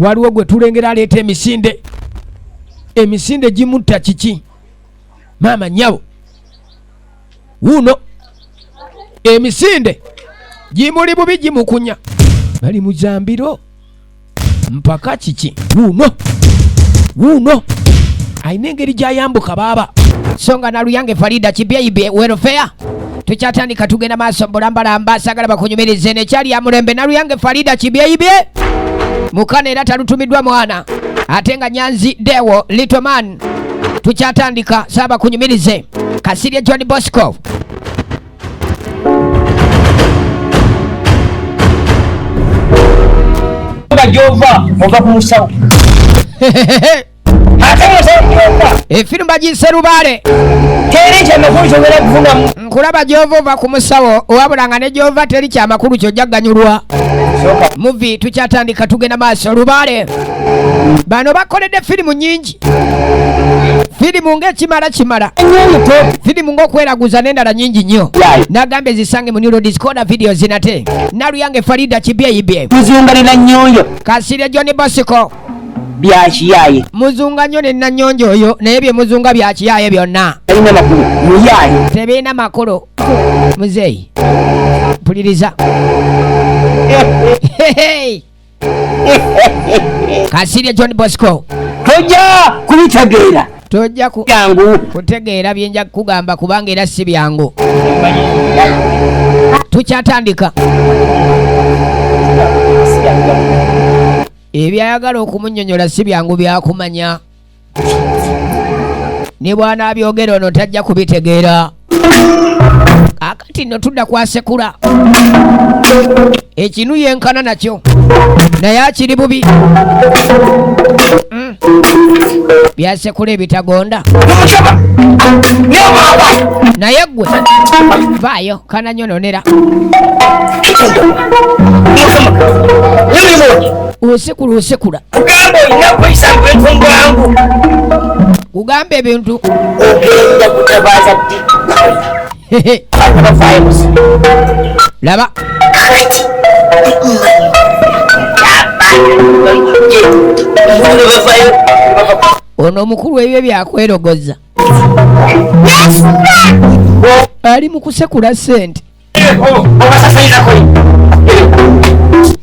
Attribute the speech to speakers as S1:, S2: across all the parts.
S1: Waliwo gwe tulengera aleeta emisinde, emisinde gimutta. Kiki maama nnyabo, wuuno emisinde gimuli bubi, gimukunya, bali mu zambiro mpaka kiki. Wuuno wuuno alina engeri gyayambuka baaba. So nga Naluyange Farida Kibyeibye welfare tukyatandika, tugenda maaso mbulambalamba, sagala bakunyumirize nekyali ya mulembe. Naluyange Farida Kibyeibye mukana era talutumiddwa mwana, ate nga Nyanzi Dewo Little Man. Tukyatandika, saaba kunyumirize Kasirye John Bosco.
S2: Nga gyova ova ku musawo. Ate musawo gyova.
S1: Efirimu bagiyise Lubaale.
S2: Teri kyamakulu kyogera kufunamu.
S1: Nkulaba gyova ova ku musawo, wabula nga ne gyova teri kyamakulu kyojja kuganyulwa. Movie tukyatandika, tugenda maaso. Lubaale bano bakoledde firimu nyingi, firimu ng'ekimala kimala, firimu ng'okweraguza n'endala nyingi nnyo. Nagambye zisange mu New Discoda videos. Nate Naluyange Farida Kibyeibye.
S2: Muzunga ne Nanyonjo.
S1: Kasirye John Bosco.
S2: Byakiyaye.
S1: Muzunga nnyo ne Nanyonjo oyo, naye bye muzunga byakiyaye byonna.
S2: Alina makulu muyaye.
S1: Tebirina makulu. Muzeeyi mpuliriza. Hey! Kasirye John Bosco.
S2: Tojja kubitegeera.
S1: Tojja
S2: byangu
S1: kutegeera byenja kukugamba, kubanga era si byangu. Tukyatandika, ebyayagala okumunyonyola si byangu byakumanya, ne bw'anaabyogera ono tajja kubitegeera. Akati nno tudda kwasekula ekinu yenkana nakyo, naye akiri bubi. Byasekula ebitagonda, naye gwe vaayo kananyononera. Osekula osekula.
S2: Kugamba olina kweyisa ebintu bwangu.
S1: Kugamba ebintu.
S2: Ogenda kutabaaza ddi? Abafaayo busi.
S1: Laba. Ono omukulu ebyo byakwerogoza, ali mu kusekula sente.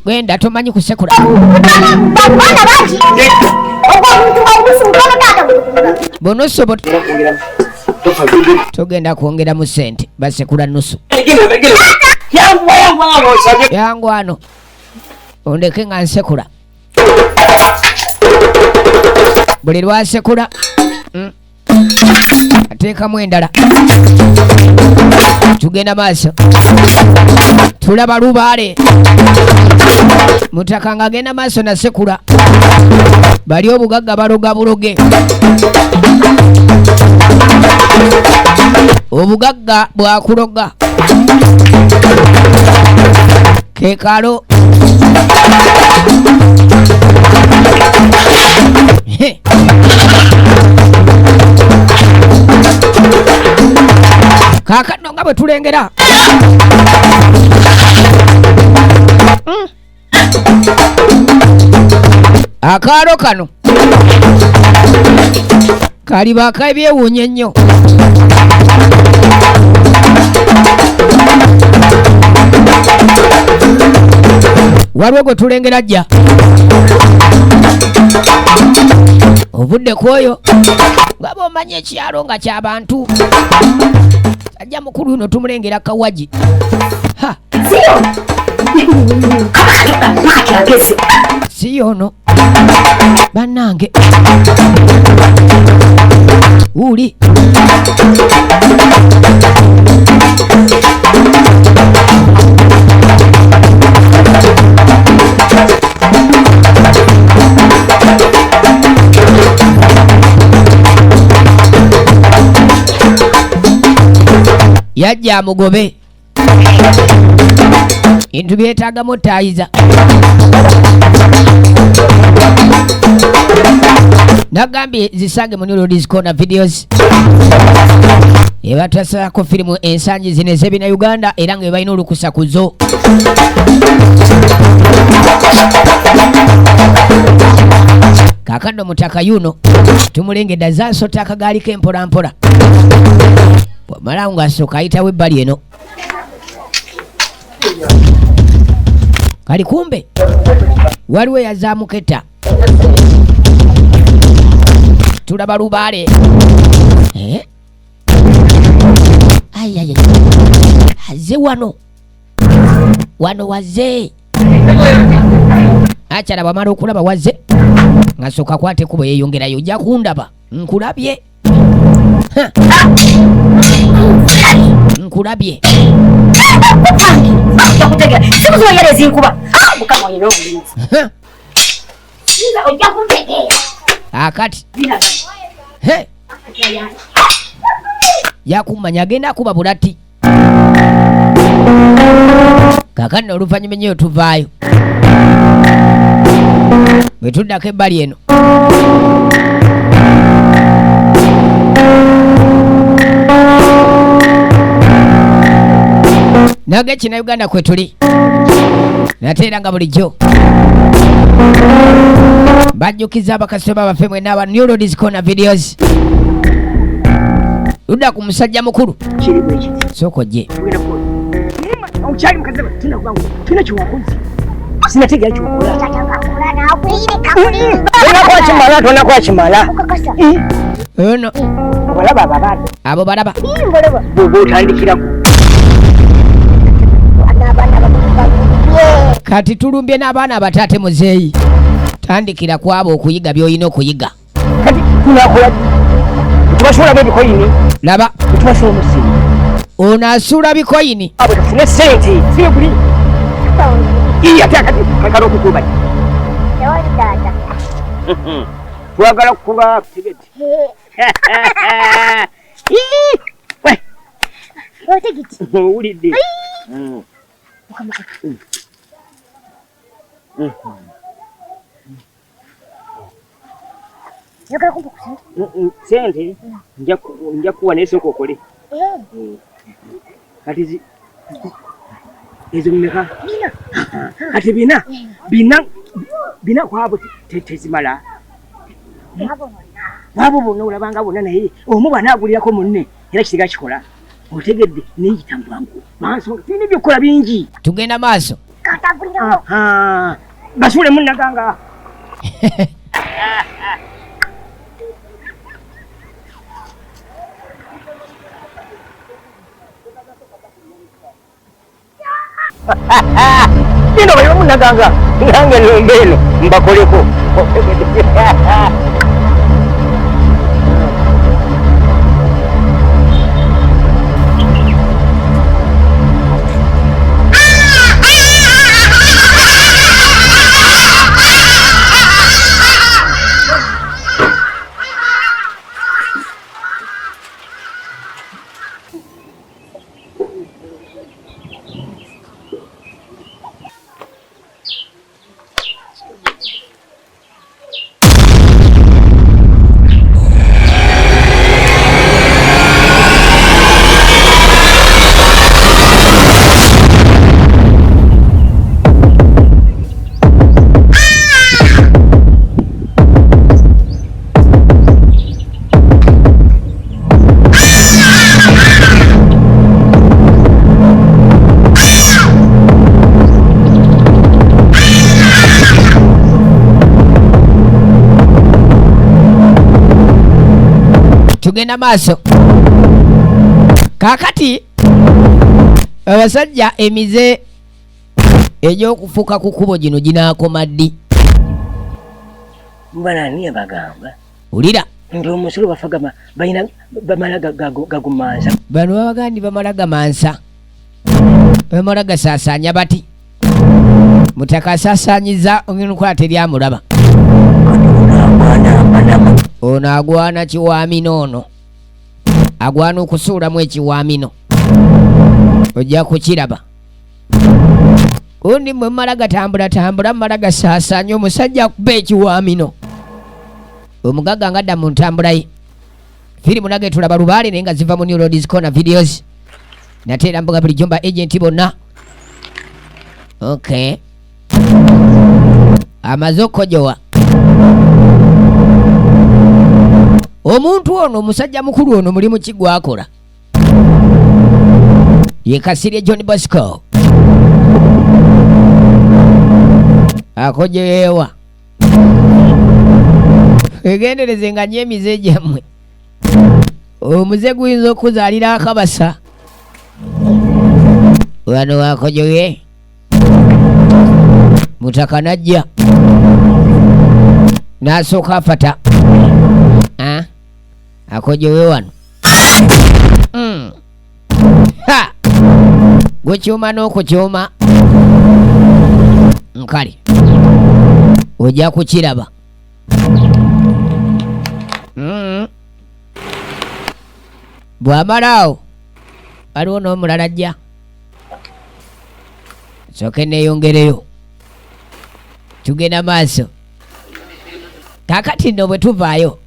S1: Genda, tomanyi kusekula.
S3: Baana bangi ogwo omuntu obusu butono taata.
S1: Bunusu togenda kwongeramu sente, basekula nusu. Yangu ano ondeke nga nsekula. Buli lwasekula ateekamu endala. Tugenda maaso, tulaba lubaale mutaka nga agenda maaso nasekula. Bali obugagga baloga buloge, obugagga bwakuloga kekalo. He. Kaakano nga bwe tulengera akaalo kano kalibaako ebyewuunyo ennyo. Waliwo gwe tulengera ajja ovudde ku oyo nga bw'omanyi ekyalo nga ky'abantu. Ajja mukulu uno tumulengera kawagi ha. Si yono bannange, wuli yajja amugobe. Bintu byetaagamu tayiza. Nagambye zisange mu New Corner videos, ebatasako firimu ensangi zino ez'ebina Uganda, era nga balina olukusa ku zo. Kaakano mutaka yuno tumulengedde azze asota akagaali ke mpola mpola. Bw'amala ng'asooka ayitawo ebbali eno. Kali kumbe waliwo eyazaamuketta. Tulaba lubaale. Eh? Ai, ai, ai. Azze wano. Wano wazze. Akyala bw'amala okulaba wazze ng'asooka akwata ekkubo yeeyongerayo. Ojja kundaba. Nkulabye. Ha. Nkulabye. Ha. Akati. He. Yakumanya agenda akuba bulati. Kaakano oluvannyuma ennyo tuvaayo. Bwe tuddako ebbali eno. Nage kina Uganda kwe tuli. Nate era nga bulijjo. Bajjukiza abakasitoma baffe mwenna aba New Roads Corner Videos. Ludda ku musajja mukulu.
S2: Kiri bwe kiti.
S1: Sooka ojje.
S2: Okyali mukazi we, tulina kuba ngu, tulina kye wakoze. Sinategeera ky'okola. Tonakuwa kimala, tonakuwa kimala.
S1: Ono.
S2: Obalaba abo abaana.
S1: Abo balaba.
S2: Bw'oba otandikirako.
S1: Kati tulumbye n'abaana abato ate muzeeyi. Tandikira ku abo okuyiga by'olina okuyiga.
S2: Kati tunakola tubasuulamu ebikoyini.
S1: Laba.
S2: Tubasuulamu ssente.
S1: Ono asuula bikoyini.
S2: Abo tufune ssente. Si buli. Ii, ate akati kakala okukuba.
S3: Tewali taata.
S2: Twagala kukuba tigeti. Ii, we.
S3: Otegiti.
S2: Owulidde.
S3: Njagala kumpa ku ssente.
S2: Ssente nja kukuwa naye sooka okole. Kati ezo mmeka?
S3: Bina.
S2: Kati bina. Bina kwabo tezimala.
S3: Abo bonna.
S2: Abo bonna olabanga bonna naye omu bw'anaagulirako munne era kisiga kikola. Otegedde neyita mu bwangu. Maaso tulina ebyokukola bingi.
S1: Tugenda maaso.
S3: Katagulirako.
S2: Aha. Basuule munnaganga. Bino bali bamunaganga nange nnombe eno mbakoleko.
S1: Tugenda maaso. Kaakati abasajja emize egy'okufuuka ku kkubo gino ginaakoma ddi?
S2: Mbanani abagamba?
S1: Wulira.
S2: Nti omusolo bafa balina bamala gagumansa.
S1: Bano babaga nti bamala gamansa. Bamala gasaasaanya bati. Mutaka asaasaanyiza ogenda okukola teri amulaba. Ono agwana kiwaamino ono. Agwana okusuulamu ekiwaamino. Ojja kukiraba. Gundi mwe mmala gatambulatambula, mmala gasaasaanya, omusajja akuba ekiwaamino. Omugagga ng'adda mu ntambula ye. Firimu nage tulaba lubaale naye nga ziva mu New Roads Corner Videos. Nate era mbuga bulijjo mba agenti bonna. Okay. Amaze okukojowa. Omuntu ono omusajja mukulu ono mulimu ki gwakola? Ye Kasirye John Bosco akojeyewa. Wegendereze nga nyo emize gyammwe, omuze guyinza okuzaalira akabasa. Wano wakojoye mutaka najja n'asooka afata akojowe wano. Ha! Gukyuma n'okukyuma nkale ojja kukiraba. Bw'amala awo waliwo n'omulala ajja, sooke neeyongereyo, tugenda maaso. Kaakati nno bwe tuvaayo,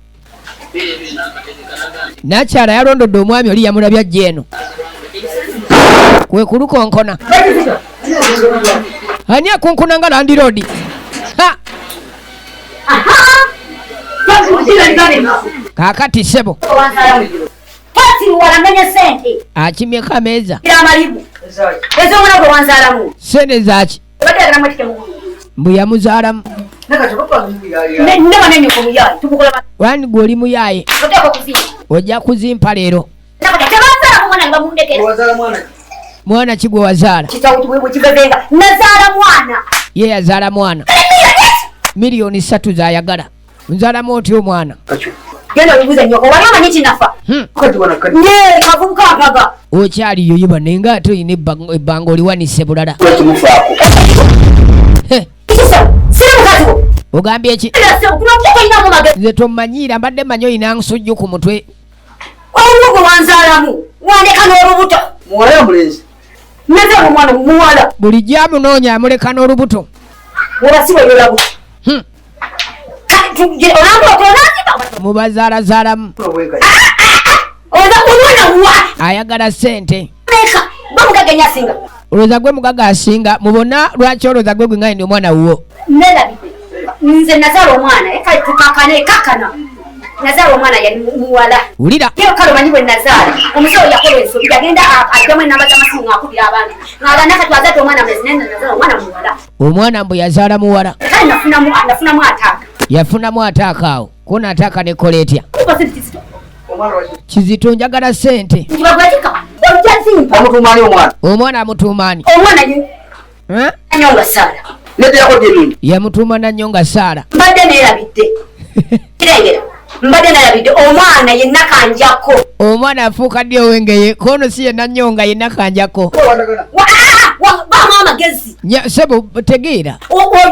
S1: nakyala yalondodde omwami oli yamulabye ajja eno kwe kulukonkona. Ani akonkona nga landiroodi? Ha! Kaakati ssebo akimyeko ameeza sente zaki mbu yamuzaalamu wani gwe oli muyaaye ojja kuzimpa leero. Mwana ki gwe wazaala? Ye yazaala mwana 3 million zayagala. Nzaalamu otya omwana? Okyaliyo yiba naye nga ate olina ebbanga oliwanise bulala. Heh, ogambye ki? Nze tomanyiira, mbadde manyi olina nsujju ku mutwe.
S3: Olwo gwe wanzaalamu wandeka n'olubuto.
S2: Muwala mulenzi?
S3: Nazaala omwana muwala.
S1: Bulijjo amunoonya amuleka n'olubuto.
S3: Webasi weyolabu. Olamba otonazimba.
S1: Mubazaalazaalamu.
S3: Oza omwana wa
S1: Ayagala ssente.
S3: Meka bamugaganya asinga.
S1: Olowooza gwe mugaga asinga mu bonna? Lwaki olowooza gwe gwe nga ndi omwana wuwo?
S3: Nerabidde, nze nazaala omwana eka tukakane kakana nazaala omwana yali muwala.
S1: Wulira.
S3: Ye kale omanyi bwe nazaala omusawo yakola ensobi, yagenda ajjamu enamba z'amasimu ng'akubira abantu ng'agamba nakati wazadde omwana mulezi, naye nazaala omwana muwala.
S1: Omwana mbu yazaala muwala.
S3: Kale nafunamu attack.
S1: Yafunamu attack awo kona attack nekola etya?
S3: Kizito.
S1: Kizito, njagala ssente.
S3: Nkibagwakika ojja zimpa.
S2: Omutuumaani omwana?
S1: Omwana amutuumaani?
S3: Omwana ye
S1: Eh?
S3: Nanyonga Saala.
S2: Nedderako gyemindi.
S1: Yamutuuma Nanyonga Saala.
S3: Mbadde neerabidde, kirengera mbadde neerabidde omwana yenna kanjako.
S1: Omwana afuuka ddi owengeye? Kono si ye Nanyonga yenna kanjako.
S3: Bamu amagezi.
S1: Sebo tegeera.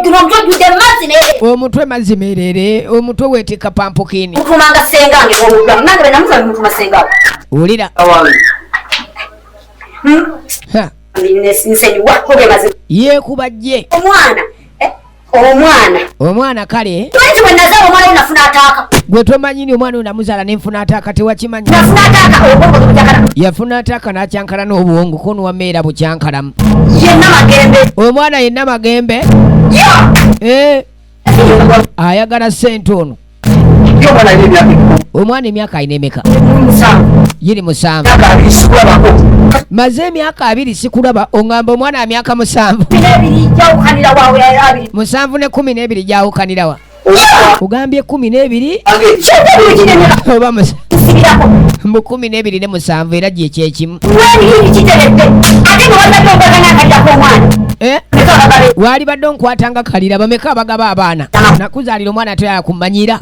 S3: Guno omutwe ojjudde mazzi naye.
S1: Omutwe mazzi meerere, omutwe weetikka pumpkin.
S3: Mutumanga sengange omugga nange benamuza mutuma sengawe.
S1: Wulira.
S2: Awange.
S1: Ha,
S3: Nsonyiwa koge mazima.
S1: Yeekuba jje.
S3: Omwana omwana.
S1: Omwana kale.
S3: Tomanyi bwe nazaala omwana wo nafuna attack.
S1: Gwe tomanyi ni omwana oyo namuzaala nenfuna attack, tewakimanyi?
S3: Nafuna attack obwongo tebujakala.
S1: Yafuna attack n'akyankala n'obwongo kono wameera bukyankalamu.
S3: Yenna magembe.
S1: Omwana yenna magembe.
S3: Yo.
S1: Eh, ayagala ssente ono.
S2: Ye omwana alina emyaka ekumi?
S1: Omwana emyaka alina emeka?
S3: 7.
S1: Giri 7.
S2: Myaka 20 sikulabako.
S1: Maze emyaka 20 sikulaba, oŋŋamba omwana emyaka 7?
S3: 12 jawukanira wawe 20.
S1: 7 ne 12 gyawukanirawa? Ogambye 12?
S2: Ange.
S3: Kyebiri kinene.
S1: Oba
S3: Nsibirako.
S1: Mu 12 ne 7 era gyekyekimu.
S3: Webiri kiteredde ate nga walibadde okwagana akajjako omwana.
S1: Eh?
S3: Meka abagabe?
S1: Waali badde onkwatanga kalira. Bameka abagaba abaana? Nakuzaalira omwana toyakumanyira.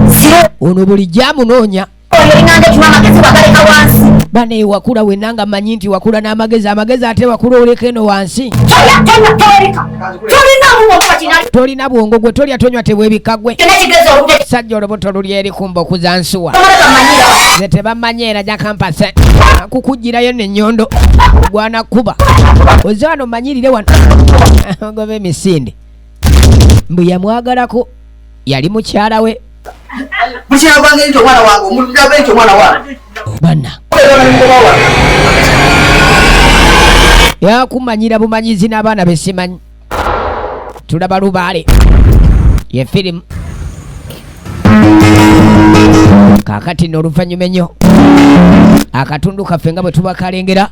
S3: Ziro.
S1: Ono bulijjo amunoonya.
S3: Oyo olinganga ekima amagezi wagaleka wansi.
S1: Bane wakula wenna nga mmanyi nti wakula n'amagezi, amagezi ate wakula oleka eno wansi.
S3: Tolya tonywa towerika tolinamu bwongo kinali.
S1: Tolina bwongo gwe, tolya tonywa tewebika gwe.
S3: Kyonna kigezi olubuto.
S1: Sajja olubuto luli eri kumba okuza nsuwa.
S3: Tomala gamanyira.
S1: Nze tebamanyi era jakampase kukugirayo nenyondo gwana kuba oze wano manyirire wano goba emisinde. Mbu yamwagalako, yali mukyala we.
S2: Bukyala nti omwana wange omulaba nti omwana wange.
S1: Bana yakumanyira bumanyizi n'abaana besimanyi. Tulaba lubaale ye firimu. Kaakati nno oluvannyuma ennyo akatundu kaffe nga bwe tuba kalengera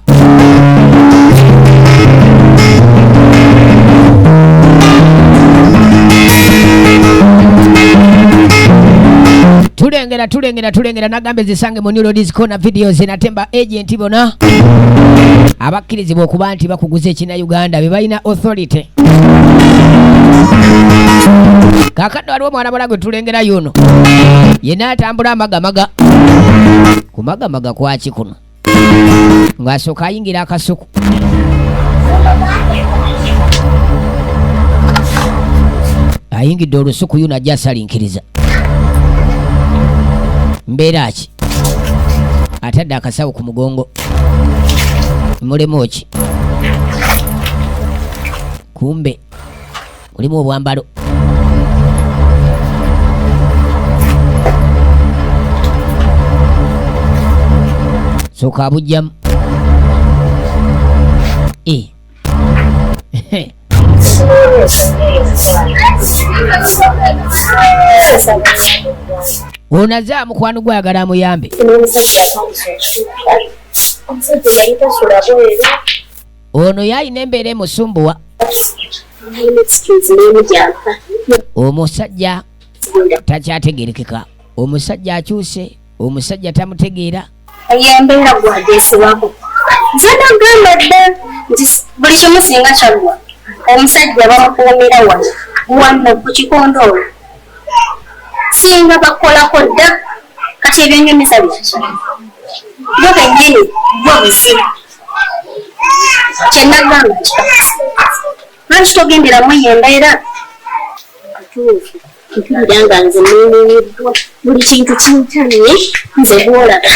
S1: tulengera tulengera tulengera nagambe zisange mu New Ladies Corner videos natemba agent bona abakkirizibwa okuba nti bakuguza ekina Uganda be balina authority. Kaakati waliwo omwana muwala gwe tulengera yuno yenna atambula amagamaga kumagamaga kwaki kuno ng'asooka ayingira akasuku ayingidde olusuku yuno ajja asalinkiriza mbeera ki atadde akasawo ku mugongo mulimu ki kumbe mulimu obwambalo sooka abujjamu e ono azze mukwano gwe ayagala amuyambe. Ono yalina embeera emusumbuwa. Omusajja takyategerekeka, omusajja akyuse, omusajja tamutegeera.
S3: Embeera gwagyesibako nze nagamba dda nti buli kimu singa kyaggwa omusajja bamukuumira wano wano ku kikondo olwo singa bakolako dda kati ebyenyumisa biki bo bennyini bo buzibu kyenagamba kikakasa lwaki togenderamu eyo embeera katuufu mpulira nga nze neemenyeddwa buli kintu kintamye nze bwolaba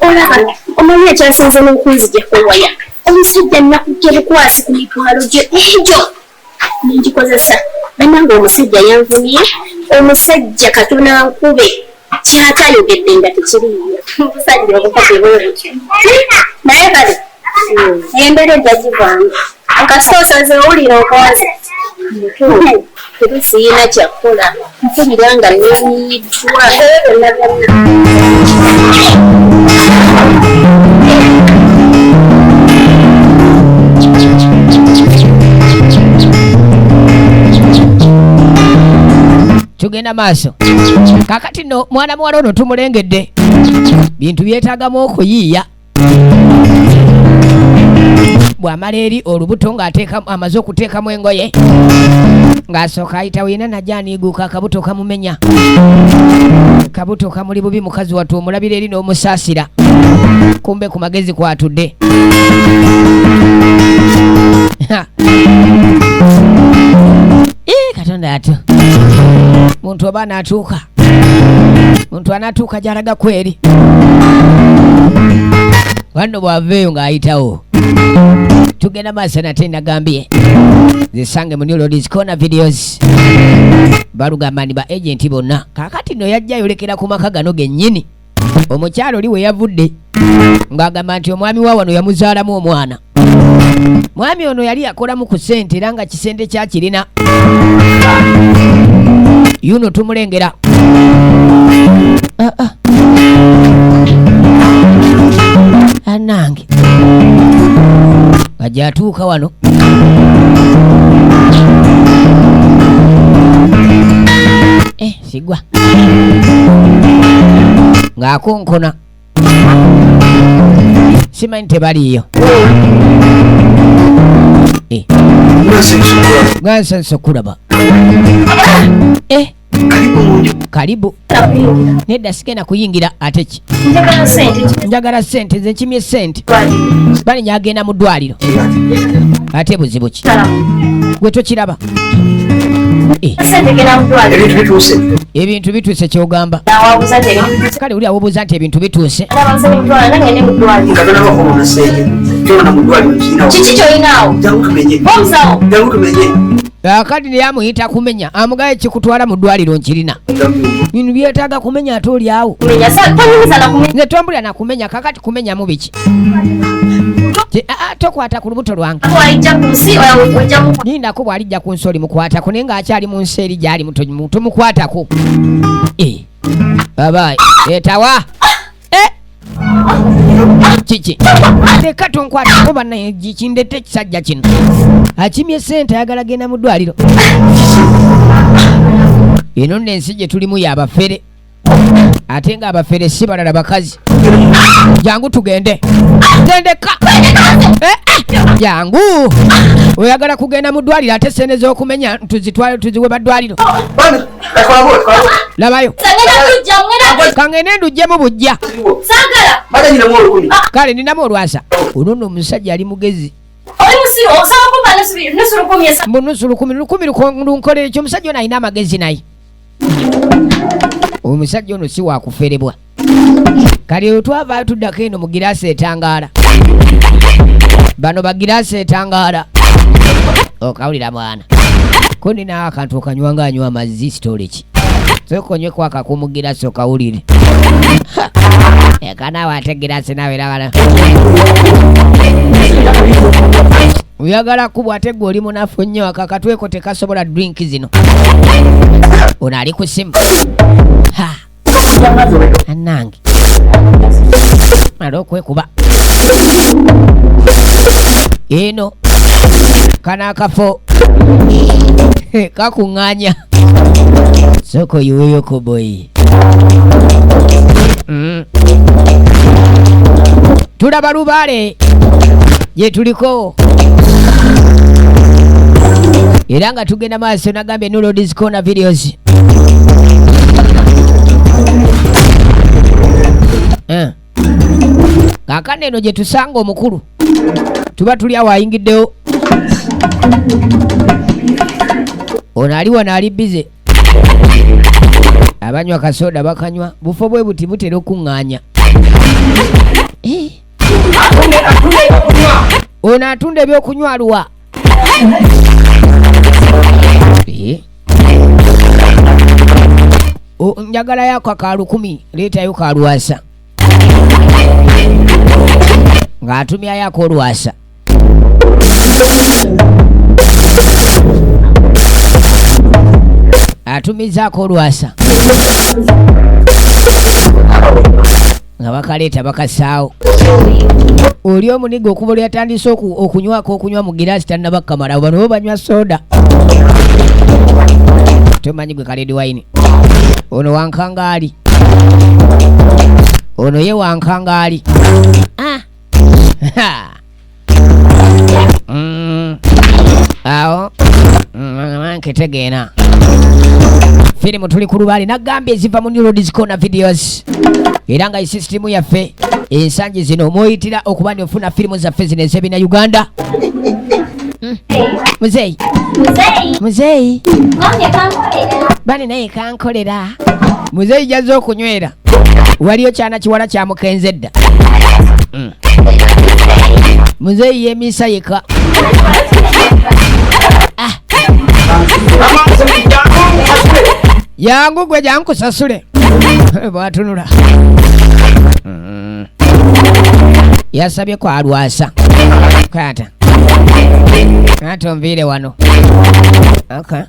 S3: olaba omanyi ekyasinze n'okunzijako waya omusajja nakutte bukwasi ku mitwalo gye egyo nengikozesa bannange omusajja yanvumye omusajja katona nkube kyatayogedde nga tekiriiyo omusajja obukopi bwe butyo naye kale embeera ejja givaamu kasita osaze owulira okonze era siyina kyakukola mpulira nga nenyiddwa byonna byonna.
S1: Tugenda maaso kakati nno mwana muwala ono tumulengedde bintu byetaagamu okuyiiya bw'amala eri olubuto ng'ateekamu amaze okuteekamu engoye ng'asooka ayitawo yena najja aniiguuka akabuto kamumenya kabuto kamuli bubi mukazi wattu omulabira eri n'omusaasira kumbe ku magezi kwatudde. Katonda ate muntu oba anaatuuka muntu anaatuuka gy'alaga kweri wanno bw'aveeyo ng'ayitawo tugenda maaso nate nagambye zisange mu New Ladies Corner videos balugamba ni ba agenti bonna. Kaakati nno yajja ayolekera ku maka gano gennyini omukyalo oli we yavudde ng'agamba nti omwami wa wano yamuzaalamu omwana. Mwami ono yali yakolamu ku ssente era nga kisente kyakirina yuno tumulengera. Anange ajja atuuka wano sigwa ng'akonkona simanyi tebaliiyo. Ngansansa okulaba. Karibu. Nedda sigenda kuyingira ate ki? Njagala ssente nze nkimye ssente. Bali agenda mu ddwaliro. Ate buzibu ki? Gwe tokiraba. Ebintu bituuse ky'ogamba. Kale oli awobuuza nti ebintu bituuse. Kaakati naye amuyita kumenya amugaye kikutwala mu ddwaliro nkirina. Bino byetaaga kumenya ate oli awo. Nze tombulira na kumenya kaakati kumenyamu biki? Tokwata ku lubuto lwange. Lindako bw'alijja ku nsi olimukwatako naye ng'akyali mu nsi eri gy'ali tomukwatako. Babayi Etawa eh! Kiki leka tonkwatako bannaye, kindete ekisajja kino akimye sente, ayagala genda mu ddwaliro. Eno nno ensi gye tulimu yabafere, ate nga abafere si balala bakazi. Jangu tugende, tendeka. Eh, eh, jangu, oyagala kugenda mu ddwaliro ate sente z'okumenya tuzitwale tuziwe baddwaliro. Labayo kangende ndujjemu bujja. Kale ninamu olwasa olwo nno omusajja ali mugezi mbu nusu lukumi lukumi lunkolera ekyo. Omusajja ono alina amagezi, naye omusajja ono si wakuferebwa. Kale otwavaayo tuddako eno mu giraasi etangaala, bano bagiraasi etangaala. Okawulira mwana ko ninawo akantu okanywa nga anywa amazzi sitoleki, sooka onyweko akako mu giraasi okawulire. Eka naawe ate giraasi naawe era oyagala kubwa, ate gwe oli munafu nnyo, akakatweko tekasobola drink zino. Ono ali ku simu. Ha, annange mala okwekuba eno kano akafo kakuŋŋaanya, sooka oyiweyo boyi. Tulaba lubaale gye tuliko era nga tugenda maaso. Nagambye New Lords Corner Videos. Eh. Kaakano eno gye tusanga omukulu, tuba tuli awo ayingiddewo. Ono ali wano ali busy, abanywa kasoda bakanywa. Bufo bwe buti butera okuŋŋaanya. Eh. Ono atunda ebyokunywa aluwa? Eh. Njagalayo ako ka 1000, leetayo kalwasa ng'atumyayo akolwasa. Atumizaako olwasa nga bakaleeta bakasaawo. Oli omuniga okuva lwe yatandise okunywako okunywa mu giraasi tannaba kamala. Bano bo banywa soda, tomanyi gwe ka red wine. Ono wankangaali, ono ye wankangaali. Ah. Ha. Awo nketegeera firimu tuli ku lubaale. Nagambye eziva mu New Roads Corner Videos, era nga isisitimu yaffe ensangi zino mw'oyitira okuba ni ofuna firimu zaffe zino ez'ebina Uganda. Muzeeyi, muzeeyi bane naye kankolera. Muzeeyi jazze okunywera, waliyo kyana kiwala kyamukenze dda. Muzeeyi yemisa yeka. Ah. Yangu gwe jankusasule bwatunula. Yasabye kwalwasa kata ate onviire wano. Okay.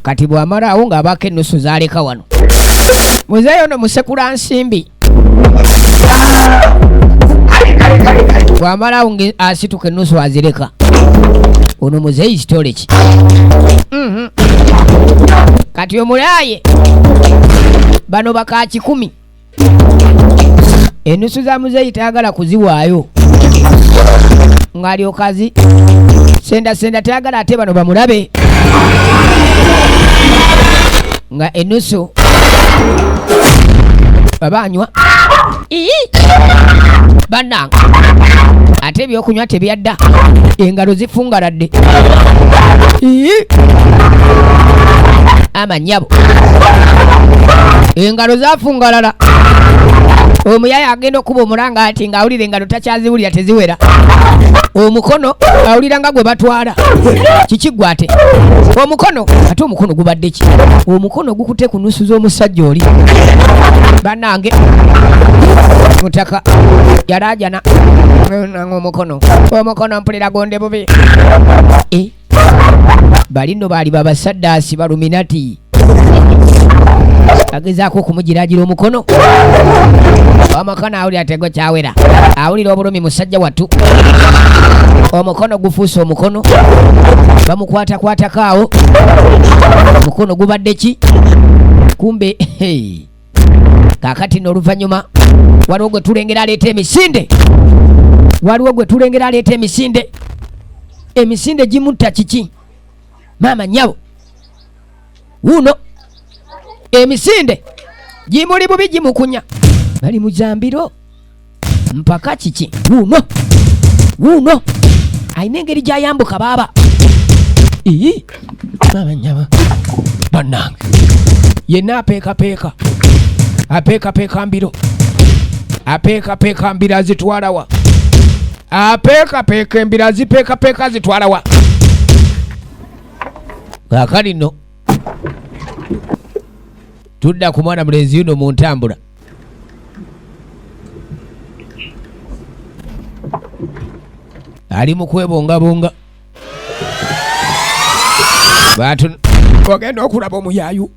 S1: Kati bw'amala awo ng'abaako ennusu z'aleka wano. Muzeeyi ono musekula nsimbi, bw'amala awo nga asituka ennusu azireka. Ono muzeeyi kitole ki? Kati omulaaye bano baka 1,000, ennusu za muzeeyi tayagala kuziwaayo, ng'alyoka senda senda, tayagala ate bano bamulabe nga ennusu babanywa. Ii! Bannange, ate ebyokunywa tebyadda, engalo zifungaladde. Ii! Amanyabo engalo zafungalala. Omuyaya agenda okuba omulanga ati ng'awulira engalo takyaziwulira, teziwera. Omukono awulira nga gwe batwala. Kiki gwe ate omukono? Ate omukono gubadde ki? Omukono gukute ku nusu z'omusajja oli. Bannange, mutaka yalajana omukono, omukono mpulira gonde bubi. Eh. Bali nno baali babasaddaasi baluminati. Agezaako okumugiraagira omukono. Omukono awulira tego kyawera. Awulira obulumi musajja wattu. Omukono gufuuse omukono. Bamukwatakwatako awo. Omukono gubadde ki? Kumbe hey. Kaakati nno oluvannyuma waliwo gwe tulengera aleeta emisinde. Waliwo gwe tulengera aleeta emisinde. Emisinde gimutta kiki? Maama nnyabo. Wuuno emisinde gimuli bubi gimukunya. Bali mu zambiro mpaka kiki? Wuuno wuuno alina engeri gy'ayambuka baaba. Ii maama nnyabo bannange yenna apeekapeeka apeekapeeka mbiro apeekapeeka mbiro azitwalawa apeekapeeka embiro azipeekapeeka azitwalawa. Kaakati nno tudda ku mwana mulenzi yuno mu ntambula. Ali mu kwebongabonga. Batu ogenda okulaba omuyaayu.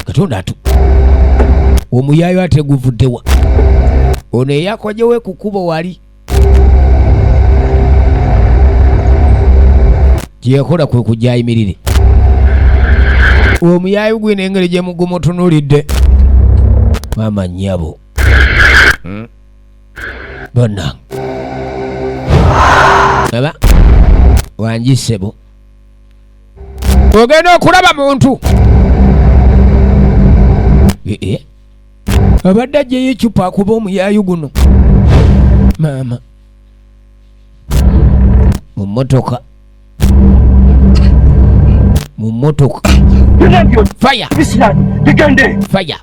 S1: Katonda atu. Omuyaayu ate guvuddewa? Ono eyakojewe ku kkubo wali. Kye yakola kwe kujja ayimirire. Omuyaayu gwina engeri gye mugumutunuulidde. Maama nnyabo. Bannange. Aba wangi ssebo. Ogenda okulaba muntu. Abadde aggyeyo eccupa akuba omuyaayu guno. Maama. Mu mmotoka. Mu mmotoka. Fire.
S4: Bigende.
S1: Fire.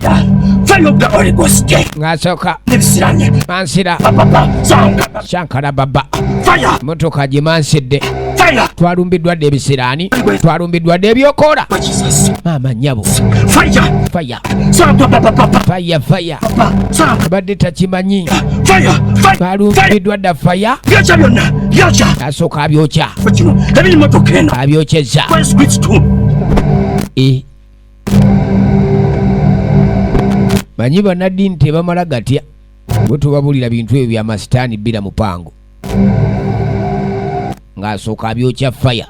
S4: Fire of the Holy Ghost.
S1: Ng'asooka.
S4: Ebisiranye.
S1: Mansira.
S4: Papa, Sankara.
S1: Sankara baba.
S4: Fire.
S1: Mmotoka gimansidde.
S4: Fire.
S1: Twalumbiddwa dda ebisiraani. Twalumbiddwa dda ebyokoola.
S4: Jesus.
S1: Maama nnyabo.
S4: Fire.
S1: Fire.
S4: Sankara papa.
S1: Fire, fire.
S4: Sankara.
S1: Abadde takimanyi.
S4: Fire. Fire.
S1: Twalumbiddwa dda fire.
S4: Byokya byonna. Byokya.
S1: Asooka abyokya.
S4: Kino ebiri mmotoka eno.
S1: Abyokyezza.
S4: Yesu Kristo.
S1: Manyi bannaddiini tebamala gatya. Bwe tubabulira bintu ebyo bya masitaani bbira mupango. Ng'asooka abyokya fire.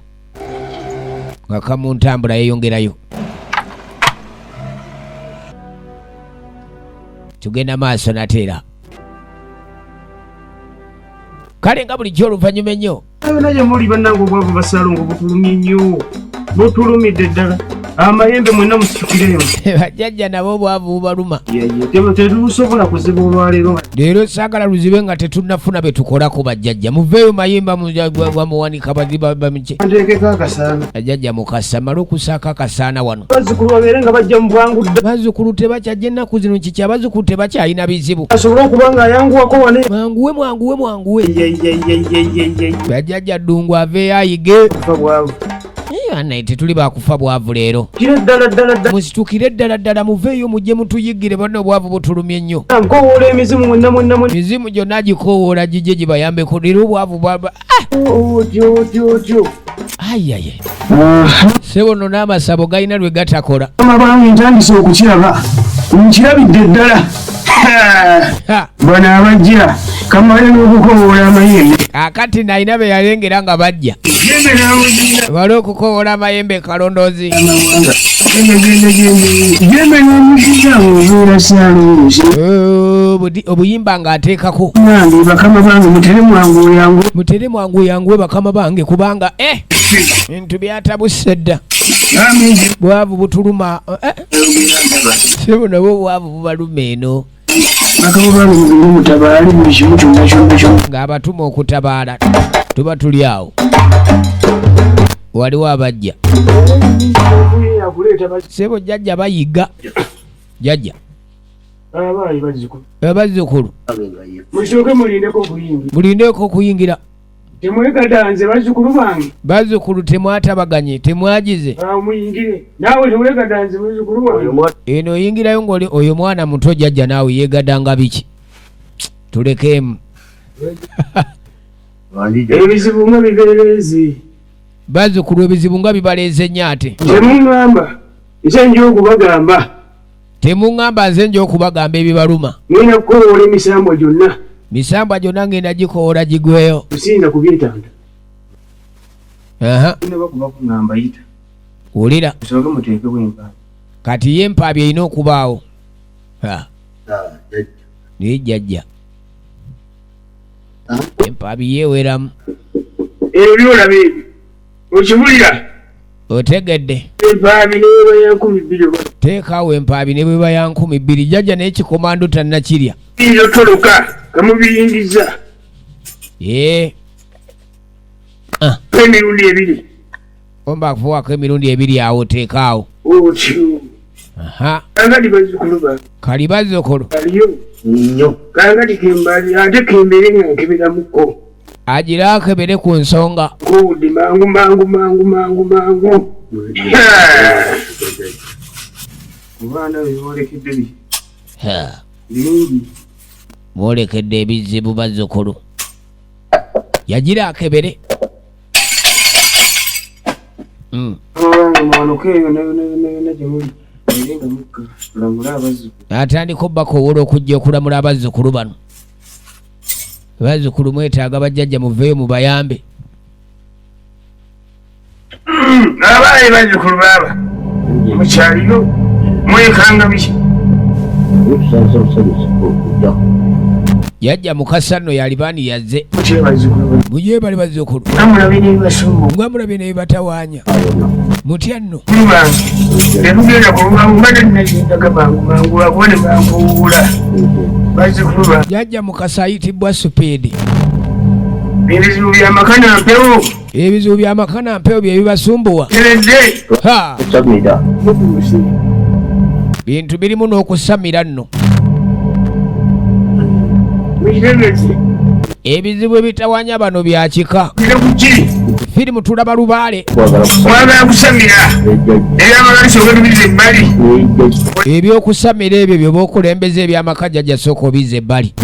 S1: Nga kamu ntambula yeeyongerayo. Tugenda maaso nate era. Kale nga bulijjo oluvannyuma ennyo.
S5: Yonna gye muli bannange obwavu basalongo butulumye nnyo. Butulumidde ddala. Amayembe mwenna musitukiremu.
S1: Bajjajja nabo obwavu bubaluma.
S5: Tetubusobola kuziba olwaleero.
S1: Leero saagala luzibe nga tetunnafuna be tukolako bajjajja. Muveeyo mayimba bamuwanika bamike.
S5: Nteekeko akasaana.
S1: Bajjajja mukasa male okusaako akasaana wano.
S5: Bazzukulu babeere nga bajja mu bwangu dda.
S1: Bazzukulu tebakyajja ennaku zino kiki abazzukulu tebakyalina bizibu.
S5: Asobole okuba ng'ayanguwako wano.
S1: Mwanguwe, mwanguwe, mwanguwe.
S5: Ye, ye, ye, ye, ye, ye.
S1: Bajjajja Ddungu aveeyo ayige.
S5: Kufa bwavu.
S1: Annaye tetuli bakufa bwavu leero.
S5: Kire ddala ddala ddala.
S1: Musitukire ddala ddala muveeyo mujje mutuyigire banno obwavu butulumye nnyo.
S5: Nkoowoola emizimu mwenna mwenna mwenna.
S1: Emizimu gyonna gikoowoola gijje gibayambeko leero obwavu bwa
S5: Otyo, otyo, otyo.
S1: Ayiaye. Ssebo nno n'amasabo galina lwe gatakola.
S5: Mama bange ntandise okukiraba. Nkirabidde ddala.
S1: Ha.
S5: Bano abajja kamale n'okukowoola amayembe.
S1: Kaakati nalina be yalengera nga bajja.
S5: Jembe n'amuzira.
S1: Bale okukowoola amayembe kalondoozi.
S5: Amawanga. Genda, genda, genda. Jembe n'amuzira ng'obeera Ssaalongo.
S1: Oh, obuyimba ng'ateekako.
S5: Nange bakama bange mutere mwangu yangu.
S1: Mutere mwangu yangu bakama bange kubanga Bintu byatabuse dda. Bwavu butuluma. Sebo nabwo bwavu bubaluma eno.
S5: Bakama bange mugende mutabaale buli kimu kyonna kyonna kyonna.
S1: Ng'abatuma okutabaala tuba tuli awo. Waliwo abajja. Sebo jjajja bayiga. Jjajja.
S5: Abayi bazzukulu.
S1: Abazzukulu.
S5: Musooke mulindeko okuyingira.
S1: Mulindeko okuyingira.
S5: Temwegadanze bazzukulu bange.
S1: Bazzukulu temwatabaganye, temwagize.
S5: Awo muyingire. Naawe temwegadanze bazzukulu bange.
S1: Eno oyingirayo ng'oli oyo mwana muto jjajja naawe yeegadanga biki? Tulekeemu.
S5: Ebizibu nga bibeerezi.
S1: Bazzukulu ebizibu nga bibaleeze nnyo ate.
S5: Temuŋŋamba nze nja okubagamba.
S1: Temuŋŋamba nze nja okubagamba ebibaluma.
S5: Ngenda kukowoola emisambwa gyonna.
S1: Misambwa gyonna ngenda gikowoola gigweyo.
S5: Siyinza kubyetanta.
S1: Aha.
S5: Tennaba kuba kuŋŋamba yita.
S1: Wulira.
S5: Musooke muteekewo empaabi.
S1: Kati ye empaabi erina okubaawo. Ha. Naye jjajja. Empaabi yeeweramu.
S5: Ebyo by'olaba ebyo okiwulira?
S1: Otegedde.
S5: Empaabi ne bw'eba ya 2000 oba.
S1: Teekaawo empaabi ne bw'eba ya 2000. Jjajja naye ekikomando tannakirya.
S5: Biyinza otoloka nga mubiyingizza.
S1: Yee. Ah.
S5: Emirundi ebiri.
S1: Omba akufuwako emirundi ebiri awo oteekaawo.
S5: Otyo.
S1: Aha.
S5: Kaakati bazzukulu bange.
S1: Kali bazzukulu.
S5: Aliyo.
S6: Nnyo.
S5: Kaakati kembali ate kembeere nga nkeberamuko.
S1: Agira akebere ku nsonga.
S5: Nkowodde mangu mangu mangu mangu mangu. Ku baana be boolekedde bi. Bingi.
S1: Mwolekedde ebizibu bazzukulu. Yagira akebere. Atandika obakowoola okujja okulamula abazzukulu bano. Bazzukulu mwetaaga bajjajja muveeyo mubayambe.
S5: Abaaye bazzukulu baaba mukyaliyo mwekanga biki?
S1: Jjajja Mukasa nno yalibaani yazze. Mujebale bazzukulu. Nga mulabye n'ebibatawaanya. Mutya nno. Jjajja Mukasa ayitibwa Supiidi.
S5: Ebizibu by'amaka na mpewo.
S1: Ebizibu by'amaka na mpewo bye bibasumbuwa. Ha! Bintu birimu n'okusamira nno. Ebizibu ebitawanya bano bya kika. Firimu tulaba lubaale. Ebyokusamira ebyo byoba okulembeza ebyamaka jjajja sooka obizza ebbali.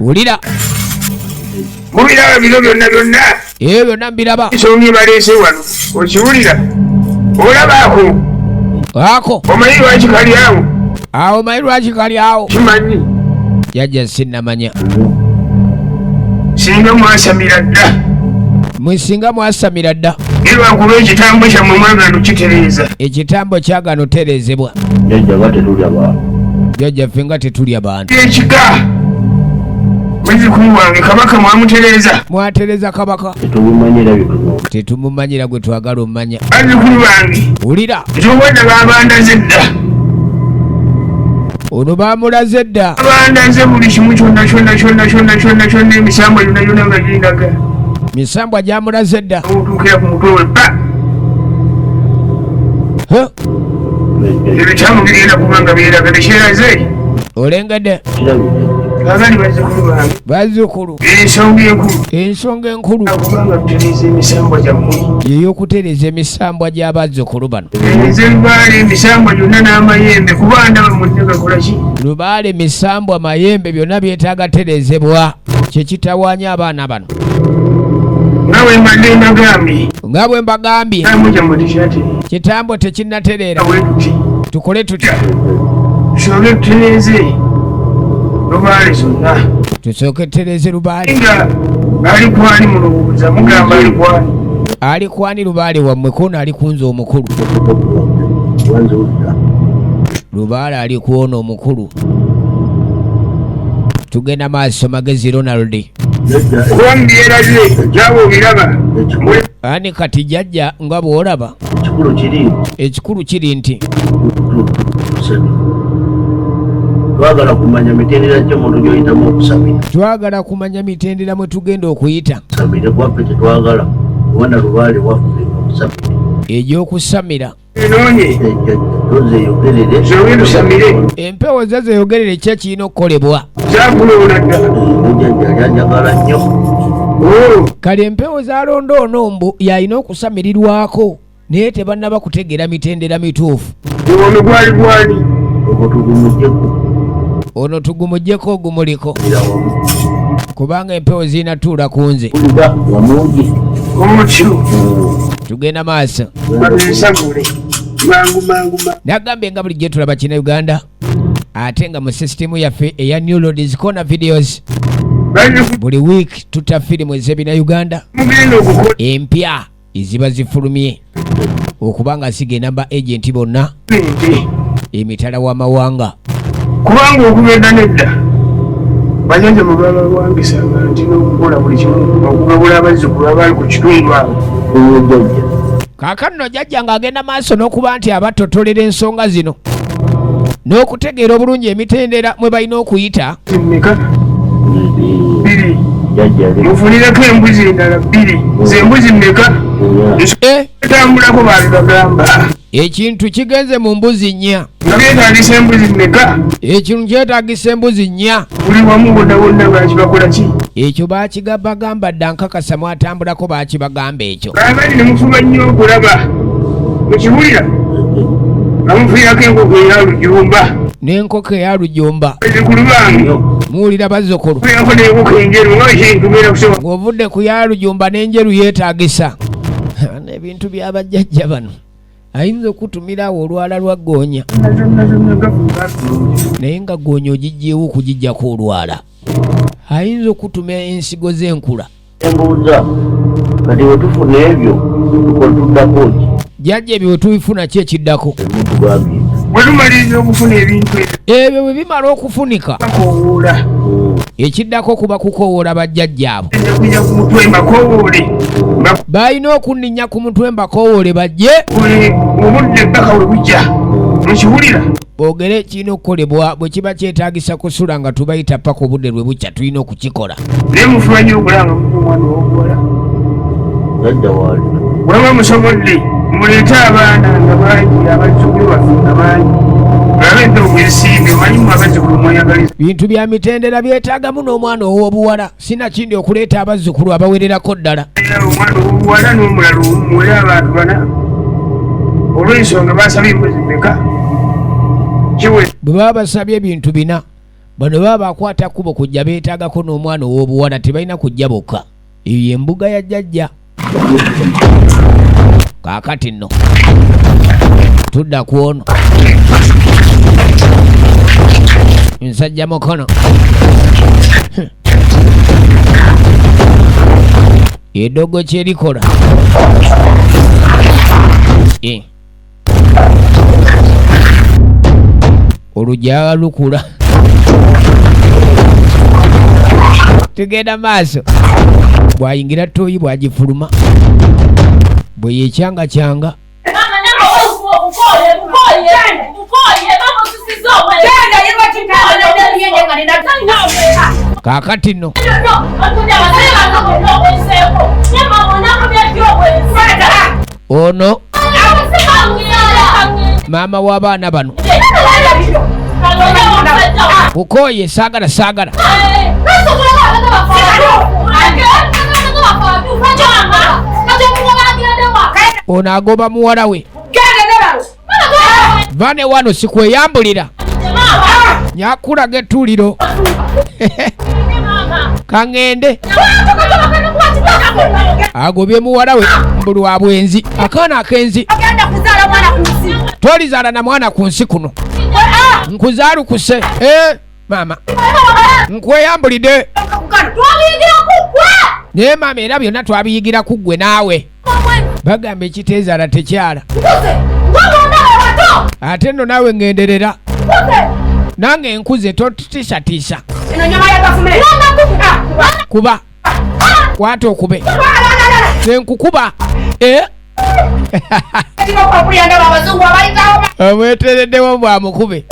S1: Wulira.
S5: Mubiraba bino byonna byonna.
S1: Ebyo byonna mbiraba.
S5: Ensonga ebaleese wano okiwulira? Olaba ako?
S1: Ako.
S5: Omanyi lwaki kali awo?
S1: Awo omanyi lwaki kali awo?
S5: Kimanyi.
S1: Jjajja sinnamanya.
S5: Singa mwasamira dda.
S1: Mwe singa mwasamira dda.
S5: Naye lwakuba ekitambo kyammwe mwagaana okukitereeza.
S1: Ekitambo kyagaana otereezebwa.
S6: Jjajja nga tetulya bantu.
S1: Jjajja ffe nga tetulya bantu.
S5: Ekika. Muzzukulu wange kabaka mwamutereeza.
S1: Mwatereeza kabaka.
S6: Tetumumanyira bye tunoonya.
S1: Tetumumanyira gwe twagala omumanya.
S5: Bazzukulu bange.
S1: Wulira.
S5: Ekyokwedda babandaze dda.
S1: Ono bamulaze dda.
S5: Babandaze buli kimu kyonna kyonna kyonna kyonna kyonna kyonna emisambwa gyonna gyonna nga gindaga.
S1: Misambwa gyamulaze dda.
S5: Otuukira ku mutwe we bba. Ebikyamu bigenda kuba nga byeraga tekyeraze.
S1: Olengedde.
S5: Kaakati bazzukulu bange.
S1: Bazzukulu.
S5: Ensonga enkulu.
S1: Ensonga enkulu.
S5: Kubanga tutereeza emisambwa gyammwe.
S1: Ey'okutereeza emisambwa gy'abazzukulu bano.
S5: Tereeza lubaale emisambwa gyonna n'amayembe kuba ndaba mwenna gakola ki?
S1: Lubaale, misambwa, mayembe byonna byetaaga tereezebwa. Kye kitawaanya abaana bano.
S5: Nga bwe mbadde mbagambye.
S1: Nga bwe mbagambye.
S5: Kitambo kyammwe tekyatereera.
S1: Kitambo tekinnatereera.
S5: Bwe tuti.
S1: Tukole tutya?
S5: Tusooke tutereeze lubaale zonna.
S1: Tusooke tutereeze lubaale.
S5: Nga ali kwani mulowooza mugamba ali kwani?
S1: Ali kwani lubaale wammwe kono ali kunze omukulu. Lubaale ali kwono omukulu. Tugenda maaso magezi Ronald. Ani kati jjajja nga bw'olaba. Ekikulu kiri nti
S6: twagala kumanya mitendera ki omuntu gy'oyitamu okusamira.
S1: Twagala kumanya mitendera mwe tugenda okuyita.
S6: Samire gwaffe tetwagala kubona lubaale waffe okusamira.
S1: Egy'okusamira.
S5: Enoonye.
S6: Tozeeyogerere.
S5: Tusamire.
S1: Empewo zo zeeyogerere ki ekirina okukolebwa.
S5: Zakulonda dda.
S6: Jjajja yali anjagala nnyo.
S1: Kale empewo z'alonda ono mbu y'alina okusamirirwako naye tebannaba kutegeera mitendera mituufu.
S5: Ono gwali gwali.
S6: Ogwo tugumuggyeko.
S1: Ono tugumuggyeko ogumuliko. Kubanga empewo zirina tuula ku nze. Tugenda maaso. Nagambye nga bulijjo tulaba kina Uganda ate nga mu sisitimu yaffe eya New Loads Corner Videos buli week tuta firimu ez'ebina Uganda empya eziba zifulumye okuba nga zigenda ba agenti bonna emitala w'amawanga.
S5: Kubanga okugenda nedda bajjajja mwe babawangisanga nti n'okukola buli kimu okugabula abazzukulu abaali ku kitundu awo.
S1: Kaakano nno jjajja ng'agenda maaso n'okuba nti abatotolera ensonga zino n'okutegeera obulungi emitendera mwe balina okuyita.
S5: Mmeka? Bbiri. Mufunireko embuzi endala bbiri. Ze mbuzi mmeka? Tambulako baabibagamba.
S1: Ekintu kigenze mu mbuzi nnya.
S5: Nga byetaagisa embuzi mmeka?
S1: Ekintu kyetaagisa embuzi nnya.
S5: Buli wamu wonna wonna bakibakola ki?
S1: Ekyo baakigabagamba dda, nkakasa mwatambulako baakibagamba ekyo.
S5: Kaakati ne mufuba nnyo okulaba mukiwulira nga mufiirako enkoko eya lujumba.
S1: N'enkoko eya lujumba.
S5: Bazzukulu bange.
S1: Muwulira bazzukulu.
S5: Mufiirako n'enkoko enjeru nga ekintu genda kusobola.
S1: Ng'ovudde ku ya lujumba n'enjeru yeetaagisa. N'ebintu by'abajjajja bano ayinza okutumira awo olwala lwa ggoonya naye nga ggoonya ogiggyewo okugiggyako olwala, ayinza okutumira ensigo z'enkula.
S6: Embuuza kati bwe tufuna ebyo tukola tuddako ki?
S1: Jjajja ebyo bwe tubifuna ki ekiddako?
S6: Tugambye
S5: Bwe tumaliriza okufuna ebintu ebyo
S1: Ebyo bwe bimala okufunika
S5: bakoowoola.
S1: Ekiddako kuba kukoowoola bajjajjaabo.
S5: Nja kujja ku mutwe mbakoowoole.
S1: Balina okunninnya ku mutwe mbakoowoole bajje.
S5: Buli obudde ppaka we bujja mukiwulira.
S1: Boogere ekirina okukolebwa. Bwe kiba kyetaagisa kusula nga tubayita paka obudde lwe bukya, tulina okukikola.
S5: Naye mufuba nnyo okulaba nga muva omwana ow'obuwala.
S6: Jjajja waali.
S5: Bweba musobodde muleete abaana nga bangi, abazzukulu baffe nga bangi, mulabe empewo bwesiimye. Omanyi mmwe abazzukulu mweyagaliza.
S1: Bintu bya mitendera byetaagamu n'omwana ow'obuwala, sinakindi okuleeta abazzukulu abawererako ddala.
S5: Omwana ow'obuwala n'omulala omu, muwere abantu bana. Olw'ensonga basabye embuzi mmeka? Kiwe.
S1: Bwe baba basabye ebintu bina, bano baba bakwata kkubo kujja beetaagako n'omwana ow'obuwala, tebalina kujja bokka. Eyo y'embuga ya jjajja. Kaakati nno tudda ku ono nsajja mukono eddogo kyerikola. Olujja lukula, tugenda maaso. Bw'ayingira ttooyi bw'agifuluma bwe yeekyangakyanga.
S7: Mama, nange nkoye, nkoye, mama osusiza obwenzi.
S1: Kaakati nno
S7: No,
S1: ono maama w'abaana bano kukooye, saagala saagala. Ono agoba muwala we, vane wano, sikweyambulira nyakulaga ettuuliro kaŋŋende. Agobye muwala we mbulwa bwenzi, akaana akenzi.
S7: Agenda kuzaala mwana ku nsi.
S1: Tolizaala na mwana ku nsi kuno, nkuzaalukuse. Eh, maama nkweyambulidde.
S7: Twabiyigira ku ggwe.
S1: Naye maama, era byonna twabiyigira ku ggwe naawe. Bagamba ekiteezaala tekyala.
S7: Nkuze ng'omwana wato.
S1: Ate nno naawe ŋŋenderera.
S7: Nkuze.
S1: Nange nkuze, totutiisatiisa.
S7: Eno nyama ya gavumenti.
S1: Kuba kwata okube nenkukuba. Eh?
S7: Abazungu abayitawo.
S1: Omwetereddewo bwamukube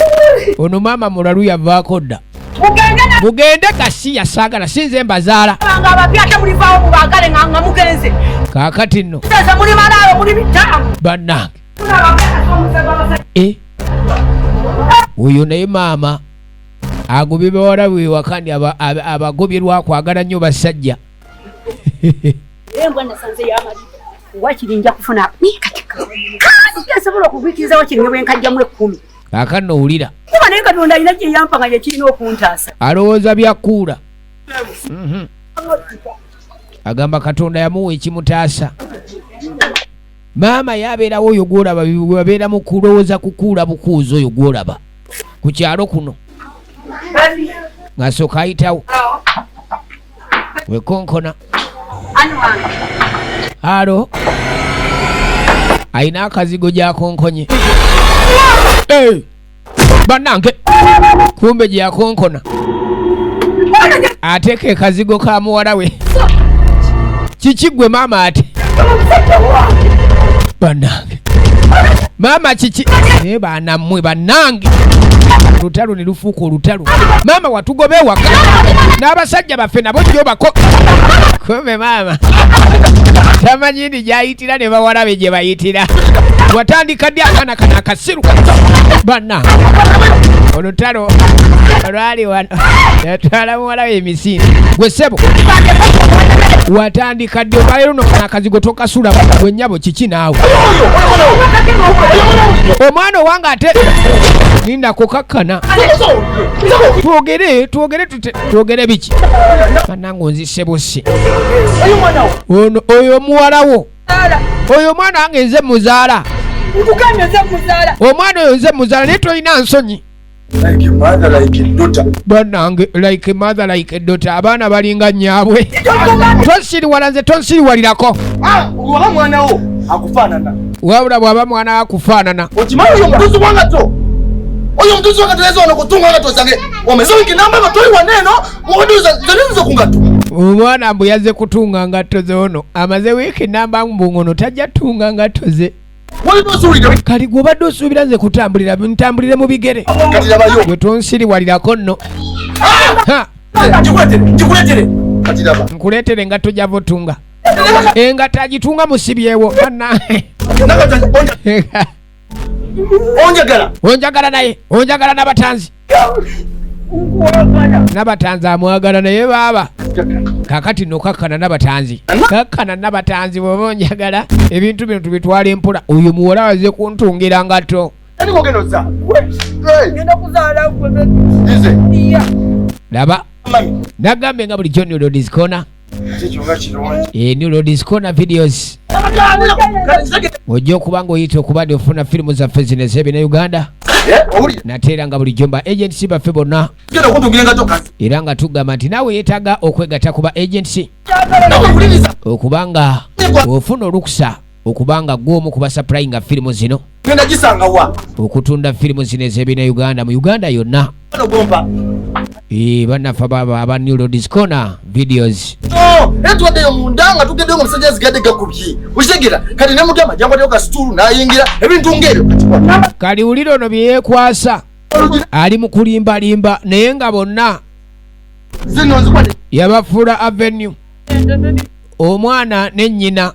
S1: ono maama mulalu yavaako dda.
S7: Mugende.
S1: Mugende gasiya, saagala, sinze mbazaala.
S7: Nabanga abapya ate mulivaawo mubagale nga mugenze.
S1: Kaakati nno
S7: Sasa muli malaalo, muli bitaano.
S1: Bannange. Eh? Oyo naye maama agobye bawala bwe waka ndi abagobye lwakwagala nnyo basajja.
S3: Embwa nasanze yamaliba wakiri nja kufuna naye kati kandi asobola okugwikiriza wakiri ne bwenkajjamu 10.
S1: Kaakano owulira.
S3: Kuba naye Katonda alina kye yampa nga kyekirina okuntaasa.
S1: Alowooza byakuula. Agamba Katonda yamuwa ekimutaasa. Maama yabeerawo oyo gwolaba babeera mu kulowooza kukuula bukuuzi oyo gwolaba ku kyalo kuno ng'asooka ayitawo wekonkona alo alina akazigo gyakonkonye. Hey! Bannange kumbe gye yakonkona ate ke kazigo ka muwala we. Kiki gwe maama ate bannange maama kiki naye baanammwe bannange olutalo ne lufuuka olutalo. Maama watugoba ewaka n'abasajja baffe nabo jjobako. Kumbe maama tamanyi ndi gy'ayitira ne bawala be gye bayitira. Watandika ddi akaana kano akasiru bannange. Olutalo olwali wano yatwala muwala we emisinde. Gwe ssebo watandika ddi olwaleero no kano akazigo tokasula gwe nnyabo kiki naawe omwana owange ate ninda kukakkana. Twogere twogere twogere biki bannange onzise busi. Ono oyo muwalawo oyo omwana wange nze muzaala. Omwana oyo nze muzaala naye tolina nsonyi.
S5: Like a mother, like a daughter.
S1: Bannange like a mother like a daughter. Abaana balinga nnyaabwe. Tonsiriwala nze tonsiriwalirako.
S5: Bw'aba mwana wo akufaanana.
S1: Wabula bw'aba mwana wo akufaanana.
S5: Okimanyi oyo omutuzi wa ngatto? Oyo omutuzi wa ngatto yaza wano kutunga ngatto zange. Omeze wiiki namba nga toli wano eno, oduza nze nze ku ngatto.
S1: Omwana mbu yazze kutunga ngatto ze ono. Amaze wiiki namba mbu ngono tajja kutunga ngatto ze. Kali gwe obadde osuubira nze kutambulira ntambulire mu bigere. Gwe tonsiriwalirako nno. Nkuleetere engatto gy'ava otunga. Engatto agitunga musibyewo.
S5: Onjagala.
S1: Onjagala naye, onjagala n'abatanzi. N'abatanzi amwagala naye baaba. Kakati nno kakkana n'abatanzi. Kakkana n'abatanzi bw'oba onjagala ebintu bino tubitwala empola. Oyo muwala azze kuntungira ngatto. Laba. Nagambye nga bulijjo New Lord's Corner. New Lord's Corner videos. Ojja okuba ng'oyita okuba ndi ofuna firimu zaffe zino ez'ebina Uganda. Nate era nga bulijjo mba agency baffe bonna. Era nga tugamba nti naawe yeetaaga okwegatta ku ba agency okubanga ofuna olukusa okubanga ggwe omu ku basapurayinga firimu zino okutunda firimu zino ez'ebina Uganda mu Uganda yonna. Bannaffe aba New Lord's Corner videos.
S5: Era tubaddeyo munda nga tugendeyo nga omusajja azigadde gakubye. Okitegera kati ne mugamba jangu ateyo kasituulu n'ayingira ebintu ng'ebyo.
S1: Kali wulira ono bye yeekwasa ali mu kulimbalimba naye nga bonna yabafuula avenue omwana ne nnyina.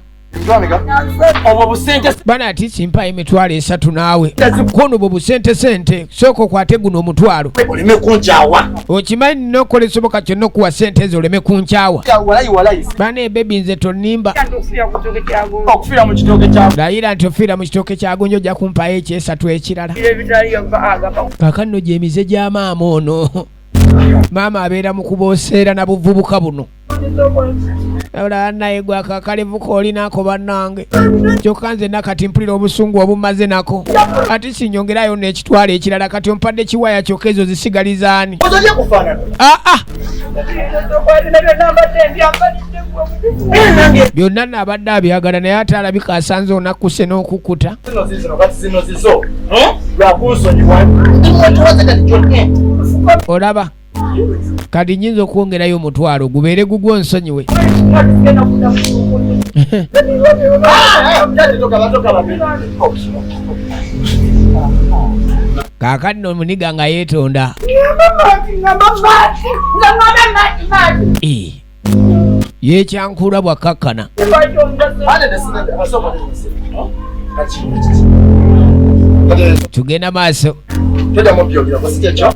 S1: Bana ati simpa emitwalo 3 naawe kono bwe busente sente sooka okwate guno omutwalo
S5: oleme kunkyawa.
S1: Okimanyi nina okukola ekisoboka kyonna okuwa sente ezo oleme kunkyawa. Bana bebi nze tonnimba. Layira nti ofiira mu kitooke kya gonja ojja kumpayo ekyesatu ekirala. Kaakano nno gy'emize gya maama ono. Maama abeera mu kubooseera na buvubuka buno. Wabula naye gwe ako akalevu k'olinako bannange. Kyokka nze nakati mpulira obusungu obumaze nako. Ati sinyongerayo n'ekitwalo ekirala kati ompadde kiwaya kyokka ezo zisigaliza ani? Byonna nno abadde abyagala naye ate alabika asanze onakkuse n'okukkuta. Olaba kati nnyinza okwongerayo omutwalo gubeere gugwo nsonyiwe. Kaakati nno omuniga nga yeetonda. Yeekyankula bw'akkakkana. Tugenda maaso.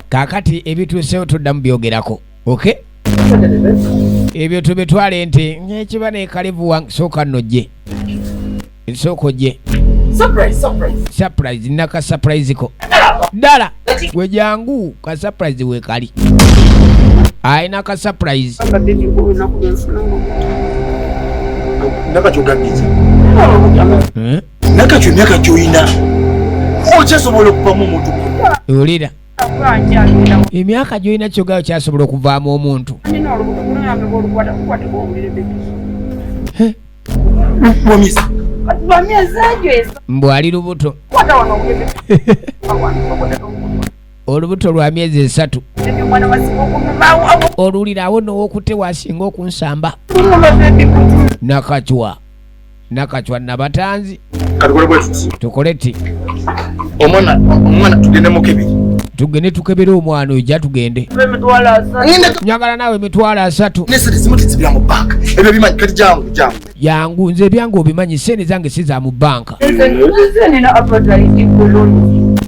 S1: Kaakati ebituuseewo tuddamu byogerako. Okay? Ebyo tubitwale nti ekiba n'ekalevu wange sooka nno ojje. Sooka ojje. Surprise, nina ka surprise ko. Ddala gwe jangu ka surprise weekali. Alina ka surprise.
S8: Nakati ogabiza.
S1: Eh?
S8: Nakati emyaka gy'olina okyasobola okuvamu omuntu.
S1: Wulira. Emyaka gy'olina kyogayo kyasobola okuvaamu omuntu. Mbu ali lubuto. Olubuto lwa myezi 3. Oluwulira awo nno w'okutte wasinga okunsamba. Nakacwa. Nakacwa Nabatanzi.
S8: Katukole bwe tuti.
S1: Tukole ti.
S8: Omwana tugende mukebere.
S1: Tugende tukebere omwana oyo, jja tugende. Njagala naawe 30,000.
S8: Ne sente zimu tizibira mu banka. Ebyo bimanyi kati jangu, jangu.
S1: Jangu, nze ebyange obimanyi, sente zange si za mu banka.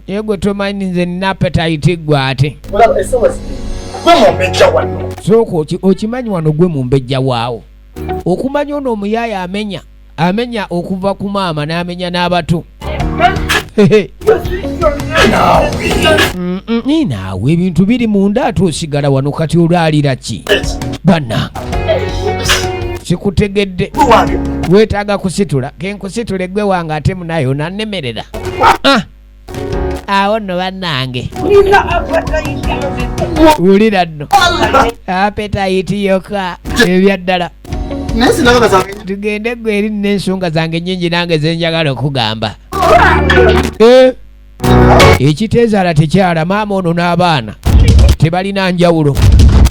S1: Naye gwe tomanyi nze nina appetite gwe ate.
S8: Olaba essaawa ziri. Gwe mumbejja wano.
S1: Sooka okimanyi wano gwe mumbejja waawo. Okumanya ono omuyaaya amenya. Amenya okuva ku maama n'amenya n'abato. Naawe ebintu biri munda ate osigala wano kati olwalira ki? Bannange. Sikutegedde. Weetaaga kusitula. Ke nkusitule gwe wange ate munaye onannemerera. Awo nno bannange. Wulira nno. Appetite yokka. Ebya ddala. Tugende gwe eri n'ensonga zange nnyingi nange ze njagala okugamba. Ekiteezaala tekyala, maama ono n'abaana tebalina njawulo.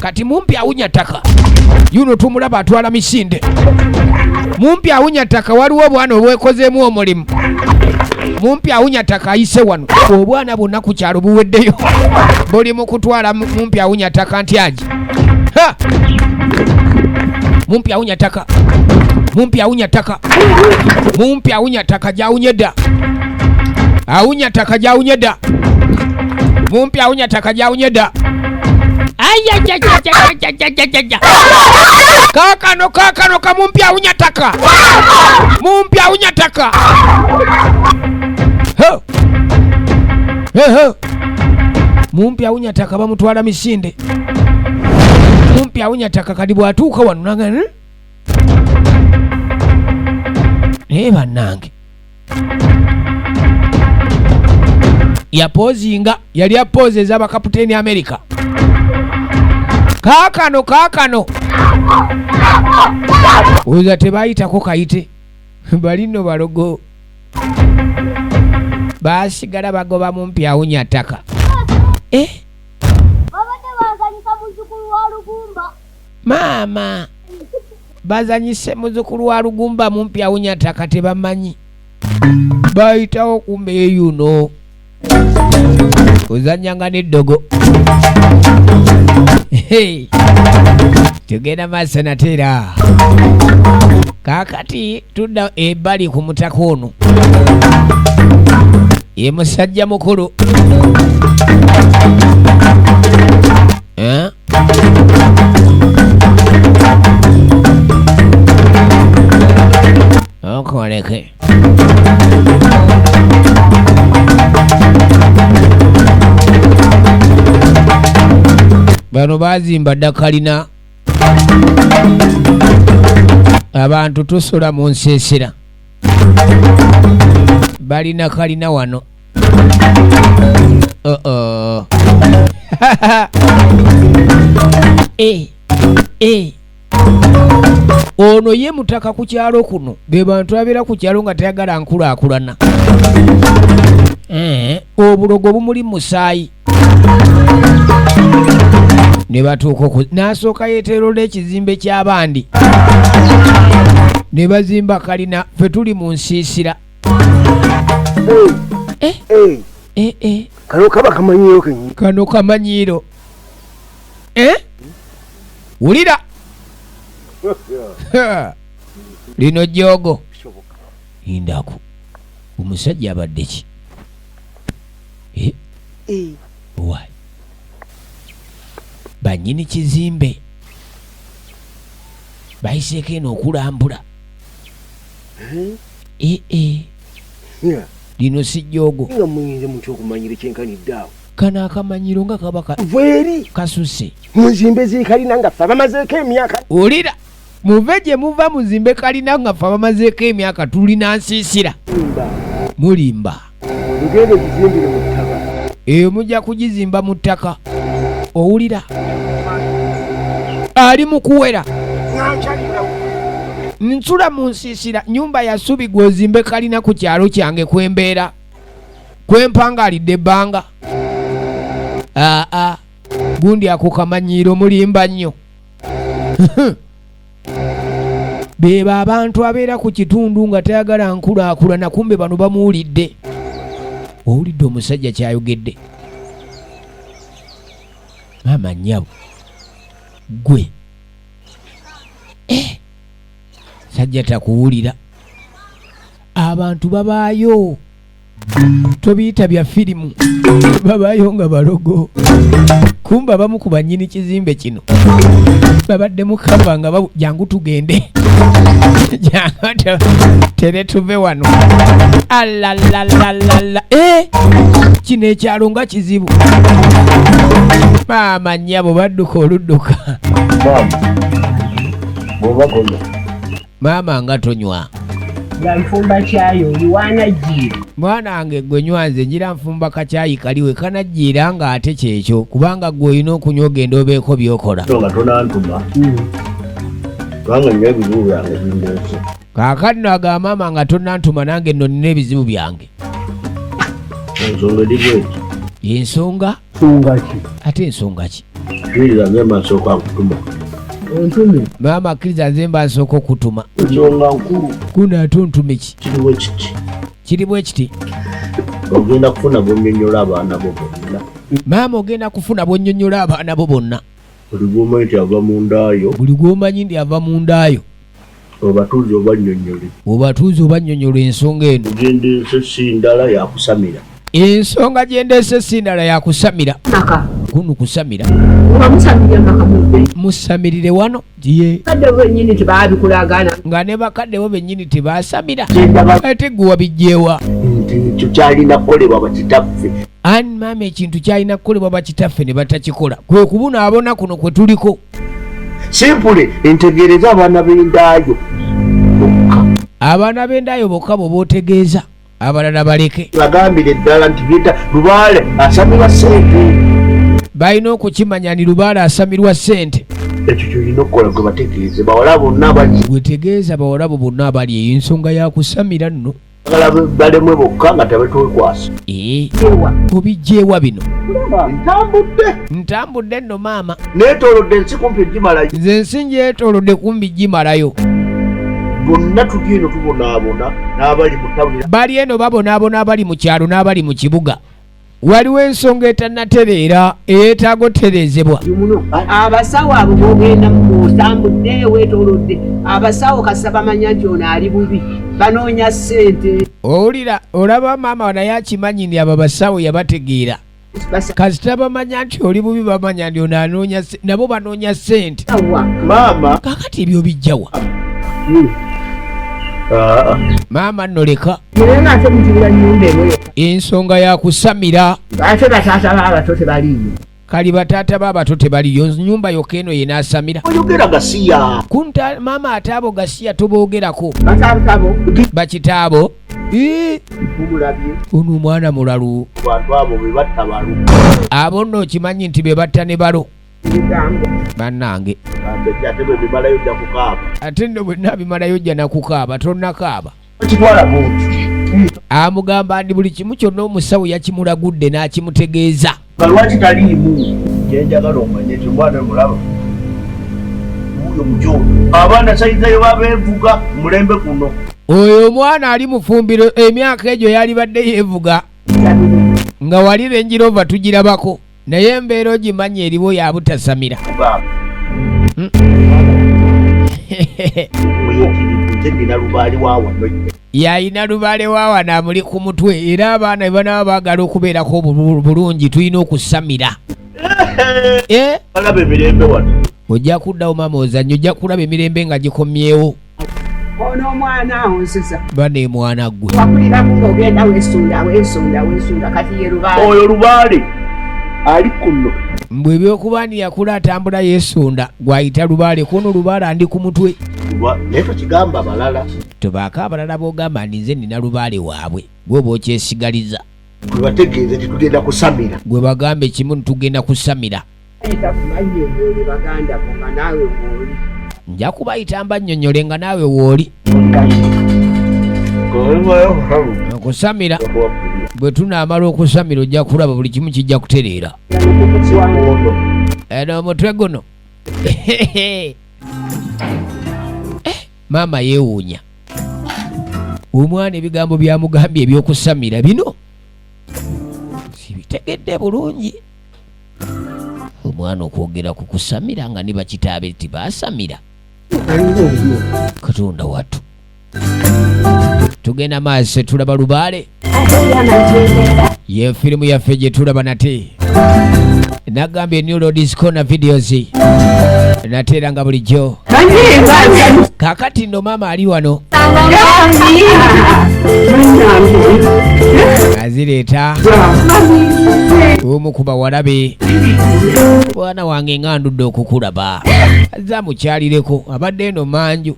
S1: Kati mumpi awunya ttaka. Yuno tumulaba atwala misinde. Mumpi awunya ttaka, waliwo obwana obwekozeemu omulimu. Mumpi awunya ttaka ayise wano. Obwana bwonna ku kyalo buweddeyo. Buli mu kutwala mumpi awunya ttaka nti aje. Ha! Mumpi awunya ttaka. Mumpi awunya ttaka. Mumpi awunya ttaka gy'awunye dda. Awunya ttaka gy'awunye dda. Mumpi awunya ttaka gy'awunye dda. Ayajajajajajajajajaj. Kaakano, kaakano ka mumpi awunya ttaka. Mumpi awunya ttaka. Ho! He, ho! Mumpi awunya ttaka bamutwala misinde. Mumpi awunya ttaka kati bw'atuuka wano nanga, Naye bannange. Yapozinga, yali apoze ez'abakaputeni America. Kaakano, kaakano. Oza tebayitako kayite. Bali nno balogo. Baasigala bagoba mumpi awunya ttaka.
S9: Babadde bazanyisa muzzukulu wa Lugumba.
S1: Maama, bazanyise muzzukulu wa Lugumba mumpi awunya ttaka tebamanyi. Bayitawo kumbe eyuno. Ozannyanga n'eddogo. Hey. Tugenda maaso nate era. Kaakati tudda ebbali ku mutaka ono. Ye musajja mukulu. Okoleke. Bano baazimba dda kalina. Abantu tusula mu nsiisira. Balina kalina wano. Uh-oh. Ono ye mutaka ku kyalo kuno. Be bantu abeera ku kyalo nga tayagala nkulaakulana. Obulogo bumuli musaayi. Ne batuuka n'asooka yeeteeroola ekizimbe ky'abandi. Ne bazimba kalina, ffe tuli mu nsiisira.
S5: Kano kaba kamanyiiro kennyini.
S1: Kano kamanyiiro. Wulira. Lino jjoogo. Lindako. Omusajja abadde ki? Why? Bannyini kizimbe bayiseeko eno okulambula. Lino si jjoogo.
S5: Nga muyinza mutya okumanyira ekyenkanidde awo?
S1: Kano akamanyiro nga kaba
S5: Vweri
S1: kasuse.
S5: Muzimbe zikalina nga ffe abamazeeko emyaka.
S1: Olira muve gye muva muzimbe kalina nga ffe abamazeeko emyaka tulina nsiisira. Mulimba.
S5: Mugende gizimbire mu ttaka.
S1: Eyo mujja kugizimba mu ttaka. Owulira ali mu kuwera. Nsula mu nsiisira nyumba ya ssubi gw'ozimbe kalina ku kyalo kyange kwembeera kwempangalidde ebbanga. Aa gundi ako kamanyiiro mulimba nnyo. Beebo abantu abeera ku kitundu nga tayagala nkulaakulana kumbe bano bamuwulidde. Owulidde omusajja kyayogedde. Maama nnyabo ggwe eh, sajja takuwulira. Abantu babaayo tobiyita bya firimu babaayo nga balogo. Kumbe abamu ku bannyini kizimbe kino babadde mu kava nga jangu tugende jangu tere tuve wano alalalalala kino ekyalo nga kizibu. Maama nnyabo badduka oludduka. Maama nga tonywa.
S2: Nga nfumba kyayi oli wanajjiira.
S1: Mwana wange gwe nywa nze ngira nfumba kacyayi kaliwe kanajjiira nga ate kyekyo kubanga gwe olina okunywa ogenda obeeko by'okola.
S6: Nga tonantuma. Kubanga nina ebizibu byange bindeese.
S1: Kaakati nno agamba maama nga tonnantuma nange nno nina ebizibu byange.
S6: Ensonga eri bweti.
S1: Ensonga?
S5: Nsonga ki?
S1: Ate ensonga ki?
S6: Kkiriza nze mba nsooka nkutuma.
S2: Ontume.
S1: Maama kkiriza nze mba nsooka okutuma.
S6: Ensonga nkulu.
S1: Guno ate ontume ki?
S6: Kiri bwe kiti.
S1: Kiri bwe kiti.
S6: Ogenda kufuna bw'onnyonnyola abaana bo bonna.
S1: Maama ogenda kufuna bw'onnyonnyola abaana bo bonna.
S6: Buli gw'omanyi nti ava mu ndaayo.
S1: Buli gw'omanyi nti ava mu ndaayo.
S6: Obatuuze obannyonnyole.
S1: Obatuuze obannyonnyole ensonga eno.
S6: Gye ndeese si ndala ya kusamira.
S1: Ensonga gye ndeese si ndala ya kusamira.
S7: Maka.
S1: Kunu kusamira.
S7: Nga musamirira maka mubbe.
S1: Musamirire wano. Ye.
S7: Bakadde bo bennyini tebaabikulagaana.
S1: Nga ne bakadde bo bennyini tebaasamira. Ate gwe wabiggyewa.
S6: Nti ekyo kyalina kukolebwa bakitaffe.
S1: Ani maama ekintu kyalina kukolebwa bakitaffe ne batakikola. Kwe kubunaabona kuno kwe tuliko.
S6: Simpule ntegeereza abaana b'endaayo bokka.
S1: Abaana b'endaayo bokka bw'oba otegeeza abalala baleke.
S6: Bagambire ddala nti byeta Lubaale asamirwa ssente.
S1: Balina okukimanya nti Lubaale asamirwa ssente.
S6: Ekyo ky'olina okukola gwe bategeeze bawala bonna abali.
S1: Gwe tegeeza bawala bo bonna abali eyo ensonga ya kusamira nno.
S6: Bagala balemwe bokka nga tebatwekwasa.
S1: Obiggyewa bino?
S6: Ntambudde.
S1: Ntambudde nno maama.
S6: Neetoolodde ensi kumpi gimalayo.
S1: Nze ensi ngyetoolodde kumpi gimalayo.
S6: Bonna tuli eno tubonaabona n'abali mu tawuni.
S1: Bali eno babonaabona abali mu kyalo n'abali mu kibuga. Waliwo ensonga etannatereera eyeetaaga otereezebwa.
S7: Abasawo abo b'ogenda otambudde weetoolodde abasawo kasita bamanya nti ono ali bubi banoonya ssente.
S1: Owulira olaba maama naye akimanyi nti abo abasawo yabategeera. Kasita bamanya nti oli bubi bamanya nti ono anoonya nabo banoonya ssente.
S6: Maama.
S1: Kaakati ebyo bijjawa? Maama nno leka. Ensonga ya kusamira.
S7: Ate bataata b'abato tebaliiyo.
S1: Kali bataata b'abato tebaliiyo nnyumba yokka eno ye n'asamira.
S6: Oyogera gasiya.
S1: Kunta maama ate abo gasiya toboogerako.
S7: Bataataabo.
S1: Bakitaabo.
S6: Mumulabye.
S1: Ono omwana mulalu.
S6: Bantu abo be batta balo.
S1: Abo nno okimanyi nti be batta ne balo. Bannange.
S6: Ate bwe bimalayo ojja kukaaba.
S1: Ate nno bwe nnaabimalayo ojja na kukaaba tonnakaaba.
S6: Kitwala bw'otyo.
S1: Amugamba nti buli kimu kyonna omusawo yakimulagudde n'akimutegeeza.
S6: Nga lwaki taliimu? Kye njagala omanye nti omwana mulaba wuuyo mujo abaana sayizayo babeevuga mulembe guno.
S1: Oyo omwana ali mufumbiro emyaka egyo yalibadde yeevuga nga wali Range Rover tugirabako naye embeera ogimanyi eriwo ya butasamira. Yalina lubaale wa wano amuli ku mutwe era abaana bwe banaaba baagala okubeerako bulungi tulina okusamira.
S6: Balaba emirembe wano.
S1: Ojja kuddawo maama ozannye ojja kulaba emirembe nga gikomyewo.
S7: Ono omwana onsesa.
S1: Bane mwana gwe.
S7: Wakuliramu ng'ogenda weesunda weesunda weesunda kati ye lubaale.
S6: Oyo lubaale. Ali kuno.
S1: Mbu ebyokuba ndi yakula atambula yeesonda gwayita lubaale kuno lubaale andi ku mutwe.
S6: Naye tokigamba balala.
S1: Tobaako abalala b'ogamba ndi nze nina lubaale waabwe gwe oba okyesigaliza.
S6: Gwe bategeeze nti tugenda kusamira.
S1: Gwe bagambe kimu nti tugenda kusamira.
S7: Bayita kubannyonnyole baganda bo nga naawe wooli.
S1: Nja kubayita mbannyonnyole nga naawe wooli. Okusamira bwe tunaamala okusamira ojja kulaba buli kimu kijja kutereera. Eno omutwe guno. Maama yeewuunya omwana ebigambo byamugambye ebyokusamira bino sibitegedde bulungi. Omwana okwogera ku kusamira nga ne bakitaabe tibaasamira. Katonda wattu. Tugenda maaso tulaba lubaale. Ye firimu yaffe gye tulaba nate. Nagambye New Lord's Corner videos. Nate era nga bulijjo. Kaakati nno maama ali wano. Azireeta omu ku bawala be. Mwana wange nga ndudde okukulaba. Azze amukyalireko abadde eno manju.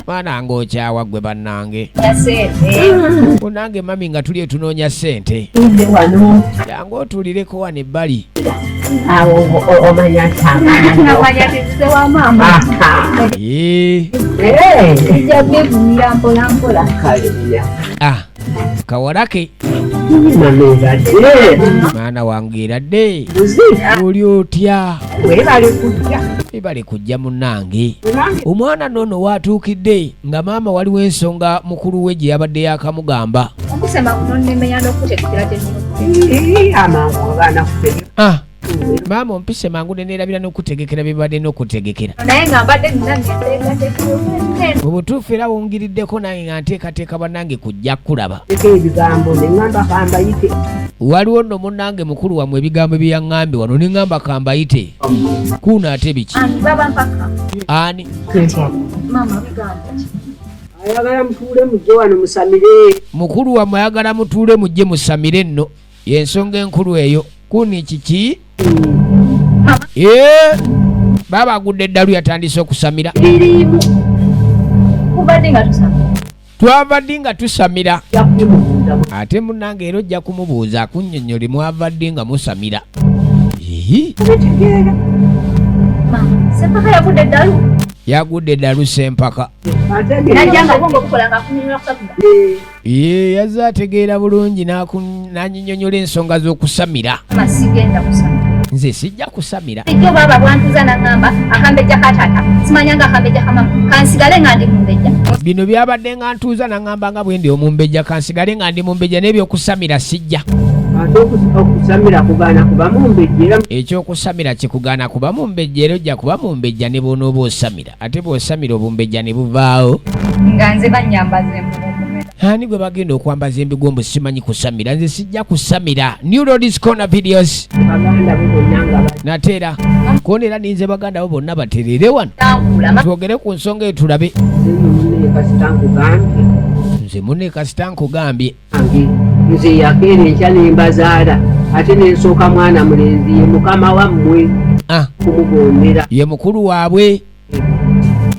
S1: Mwana nga okyawa gwe bannange. Munange mami nga tuli etunoonya ssente. Jangu otuulireko wano ebbali.
S7: Awo omanya nti
S10: amanya nti nze wa maama. Nja byegumira mpola mpola.
S1: Ah, kawala ke. Mwana wange eradde. Oli otya? Webale kujja munnange. Omwana noono waatuukidde nga maama waliwo ensonga mukulu we gye yabadde yakamugamba.
S10: Okusema kuno nnemenya n'okutegekera gye nnina.
S7: Amangu abaana kuffe.
S1: Ah, maama ompise mangu ne neerabira n'okutegekera bye babadde n'okutegekera.
S10: Naye nga mbadde nina nteekateeka.
S1: Mu butuufu era wongiriddeko nange nga nteekateeka bannange kujja kukulaba.
S7: Ebigambo ne ŋŋamba kambayite.
S1: Waliwo nno munnange mukulu wammwe ebigambo bye yaŋŋambye wano ne ŋŋamba kambayite. Kuuno ate biki?
S10: Ani baba mpaka?
S1: Ani?
S10: Maama bigambo ki?
S7: Ayagala mutuule mujje wano musamire.
S1: Mukulu wammwe ayagala mutuule mujje musamire nno. Y'ensonga enkulu eyo. Kuni kiki? Ee, baaba agudde eddalu yatandise okusamira.
S10: Biriimu. Kubadde nga tusamira.
S1: Twava ddi nga tusamira? Ate munnange era ojja kumubuuza akunnyonnyole mwava ddi nga musamira. Ihi.
S10: Maama, Ssempaka yagudde eddalu.
S1: Yagudde eddalu Ssempaka.
S10: Najja nga obwongo bukola nga akunnyonnyola kusamira.
S1: Yee, yazze ategeera bulungi n'anyinyonyola ensonga z'okusamira.
S10: Maama, sigenda kusamira.
S1: Nze sijja kusamira.
S10: Bulijjo baaba bwantuza n'aŋŋamba akambejja ka taata simanya nga akambejja ka maama kansigale nga ndi mumbejja.
S1: Bino byabadde nga ntuuza n'aŋŋamba nga bwe ndi omumbejja kansigale nga ndi mumbejja n'ebyokusamira sijja.
S7: Ate okusamira kugaana kuba mumbejja era.
S1: Ekyokusamira kikugaana kuba mumbejja era ojja kuba mumbejja ne bw'onooba osamira. Ate bw'osamira obumbejja ne buvaawo.
S10: Nga nze bannyambaza embugo.
S1: Ani gwe bagenda okwambaza embigo mbu simanyi kusamira? Nze sijja kusamira. New Lord's Corner videos.
S7: Baganda bo bonna nga bali.
S1: Nate era koona era ninze baganda bo bonna batereere wano. Twogere ku nsonga eyo tulabe. Nze munne kasita nkugambye.
S7: Nze yakeera enkya ne mbazaala ate ne nsooka mwana mulenzi ye mukama wammwe.
S1: Ah.
S7: Kumugondera.
S1: Ye mukulu waabwe.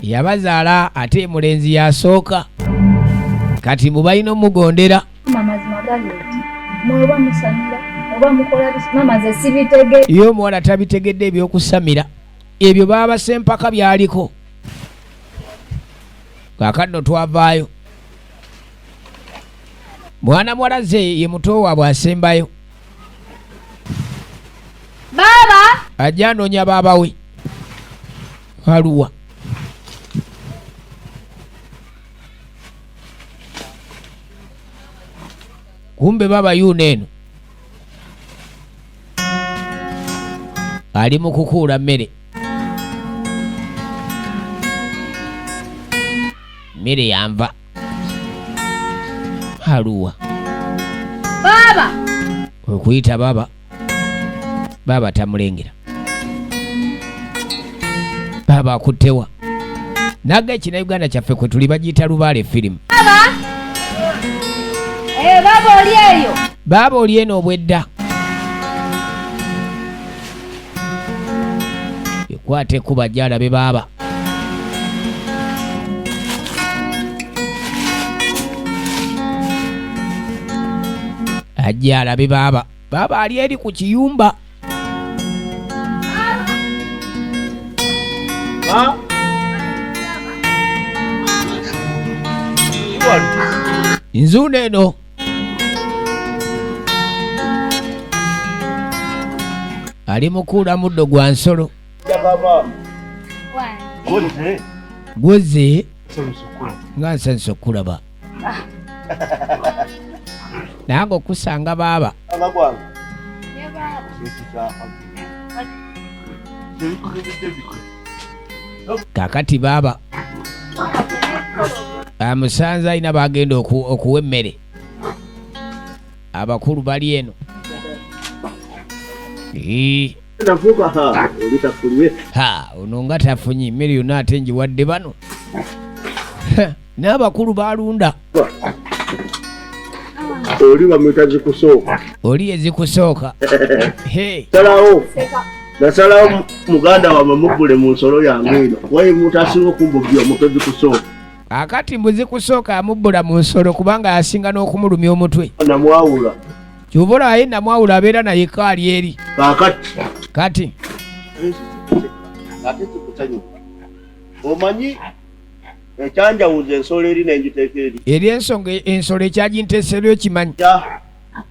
S1: Yabazaala ate mulenzi yasooka. Kati mbu balina omugondera. Ye omuwala tabitegedde ebyokusamira. Ebyo baaba Ssempaka byaliko. Kaakano twavaayo. Mwana muwala ze ye muto waabwe asembayo.
S10: Baaba!
S1: Ajja anoonya baaba we. Aluwa? Kumbe baaba yuno eno. Ali mu kukuula mmere. Mmere yanva. Aluwa?
S10: Baaba!
S1: Okuyita baaba. Baaba tamulengera. Baaba akuttewa. Naga ekina Uganda kyaffe kwe tuli bagiyita Lubaale firimu.
S10: Baaba! Baaba oli eyo.
S1: Baaba oli eno obwedda. Yakwata ekkubo ajja alabe baaba. Ajja alabe baaba. Baaba ali eri ku kiyumba. Nzuuno eno. Ali mukuula muddo gwa nsolo. Gwoze nga nsanyuse okukulaba. Nange okusanga baaba. Kakati baaba amusanze alina bagenda okuwa emmere. Abakulu bali eno. Ha, ono nga tafunye mmere yonna ate ngiwadde bano. N'abakulu balunda.
S6: Oli bamuyita zikusooka.
S1: Oli ye zikusooka.
S6: Salawo. Nasalawo muganda wamwe mubbule mu nsolo yange eno. Wayi omuntu asinga okumbugya omutwe zikusooka.
S1: Akati mbu zikusooka amubbula mu nsolo kubanga yasinga n'okumulumya omutwe.
S6: Namwawula.
S1: Ky'ova olaba ye namwawula abeera naye kaali eri.
S6: Kaakati.
S1: Kati.
S6: Ate kikusanyuka. Omanyi ekyanjawuza ensolo eri n'engiteeka eri.
S1: Eri ensonga ensolo ekyaginteeseeryo okimanyi.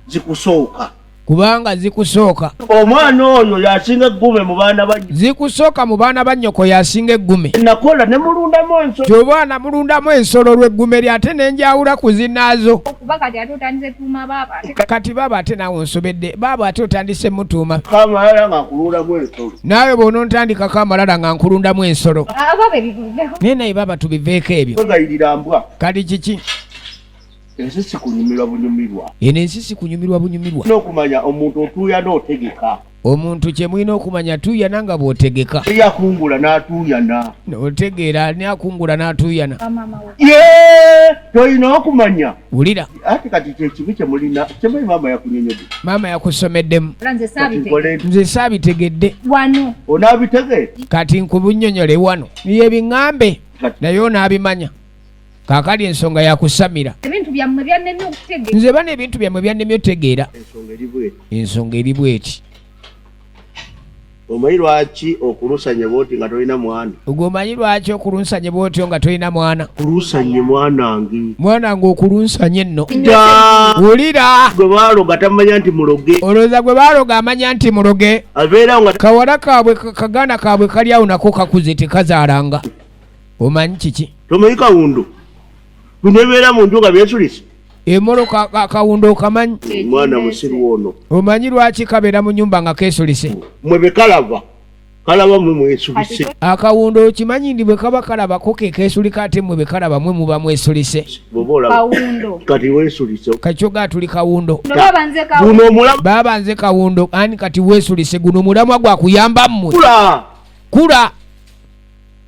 S6: Zikusooka.
S1: Kubanga zikusooka.
S6: Omwana oyo y'asinga eggume mu baana ba nnyoko.
S1: Zikusooka mu baana ba nnyoko y'asinga eggume.
S6: Nakola ne mulundamu ensolo.
S1: Ky'oba namulundamu ensolo olw'eggume lye ate ne njawula ku zinnaazo.
S10: Kuba kati ate otandise tuuma baaba ate.
S1: Kati baaba ate naawe onsobedde. Baaba ate otandise mutuuma.
S6: Kamalala nga nkulundamu ensolo.
S1: Naawe bw'onontandikako amalala nga nkulundamu ensolo.
S10: Baaba ebivuddeko.
S1: Naye naye baaba tubiveeko ebyo.
S6: Kwegayirira mbwa.
S1: Kati kiki?
S6: Ensi si kunyumirwa bunyumirwa.
S1: Eno ensi si kunyumirwa bunyumirwa.
S6: N'okumanya omuntu otuuyana otegeka.
S1: Omuntu kye mulina okumanya tuuyana nga bw'otegeka.
S6: Teri akungula n'atuuyana.
S1: Otegeera ani akungula n'atuuyana?
S6: Yee, tolina okumanya.
S1: Wulira.
S6: Ate kati kye kibi kye mulina, kye maama yakunyonyodde.
S1: Maama yakusomeddemu.
S10: Nze saabitegedde.
S1: Nze saabitegedde.
S10: Wano.
S6: Onaabitegeera?
S1: Kati nkubunnyonnyole wano. Ye biŋŋambe naye onaabimanya. Kaakali ensonga yakusamira.
S10: Ebintu byammwe byannemye okutegeera.
S1: Nze bano ebintu byammwe byannemye okutegeera. Ensonga eri bweti.
S6: Omanyi lwaki okulusanye bw'oti nga tolina mwana?
S1: Gwe omanyi lwaki okulunsanye bw'otyo nga tolina mwana?
S6: Okulusanye mwanange.
S1: Mwanange okulunsanye nno. Wulira.
S6: Gwe baaloga tamanya nti muloge.
S1: Olowooza gwe baaloga amanya nti muloge.
S6: Abeera nga
S1: kawala kaabwe kaganda kaabwe kali awo nako kakuze tekazaalanga. Omanyi kiki?
S6: Tomanyi kawundo? Bino ebibeera mu nju nga byesulise.
S1: Emolo kawundo okamanyi?
S6: Mwana musiru ono.
S1: Omanyi lwaki kabeera mu nyumba nga keesulise?
S6: Mwe be kalaba. Kalaba mwe mwesulise.
S1: Akawundo okimanyi ndi bwe kaba kalabako ke keesulika ate mwe be kalaba mwe muba mwesulise.
S6: Bw'oba olaba.
S10: Kawundo.
S6: Kati weesulise.
S1: Kakyoga tuli kawundo.
S10: Baba nze kawundo.
S6: Guno omulamwa.
S1: Baba nze kawundo. Ani kati weesulise guno omulamwa gwa kuyamba mmwe.
S6: Kula.
S1: Kula.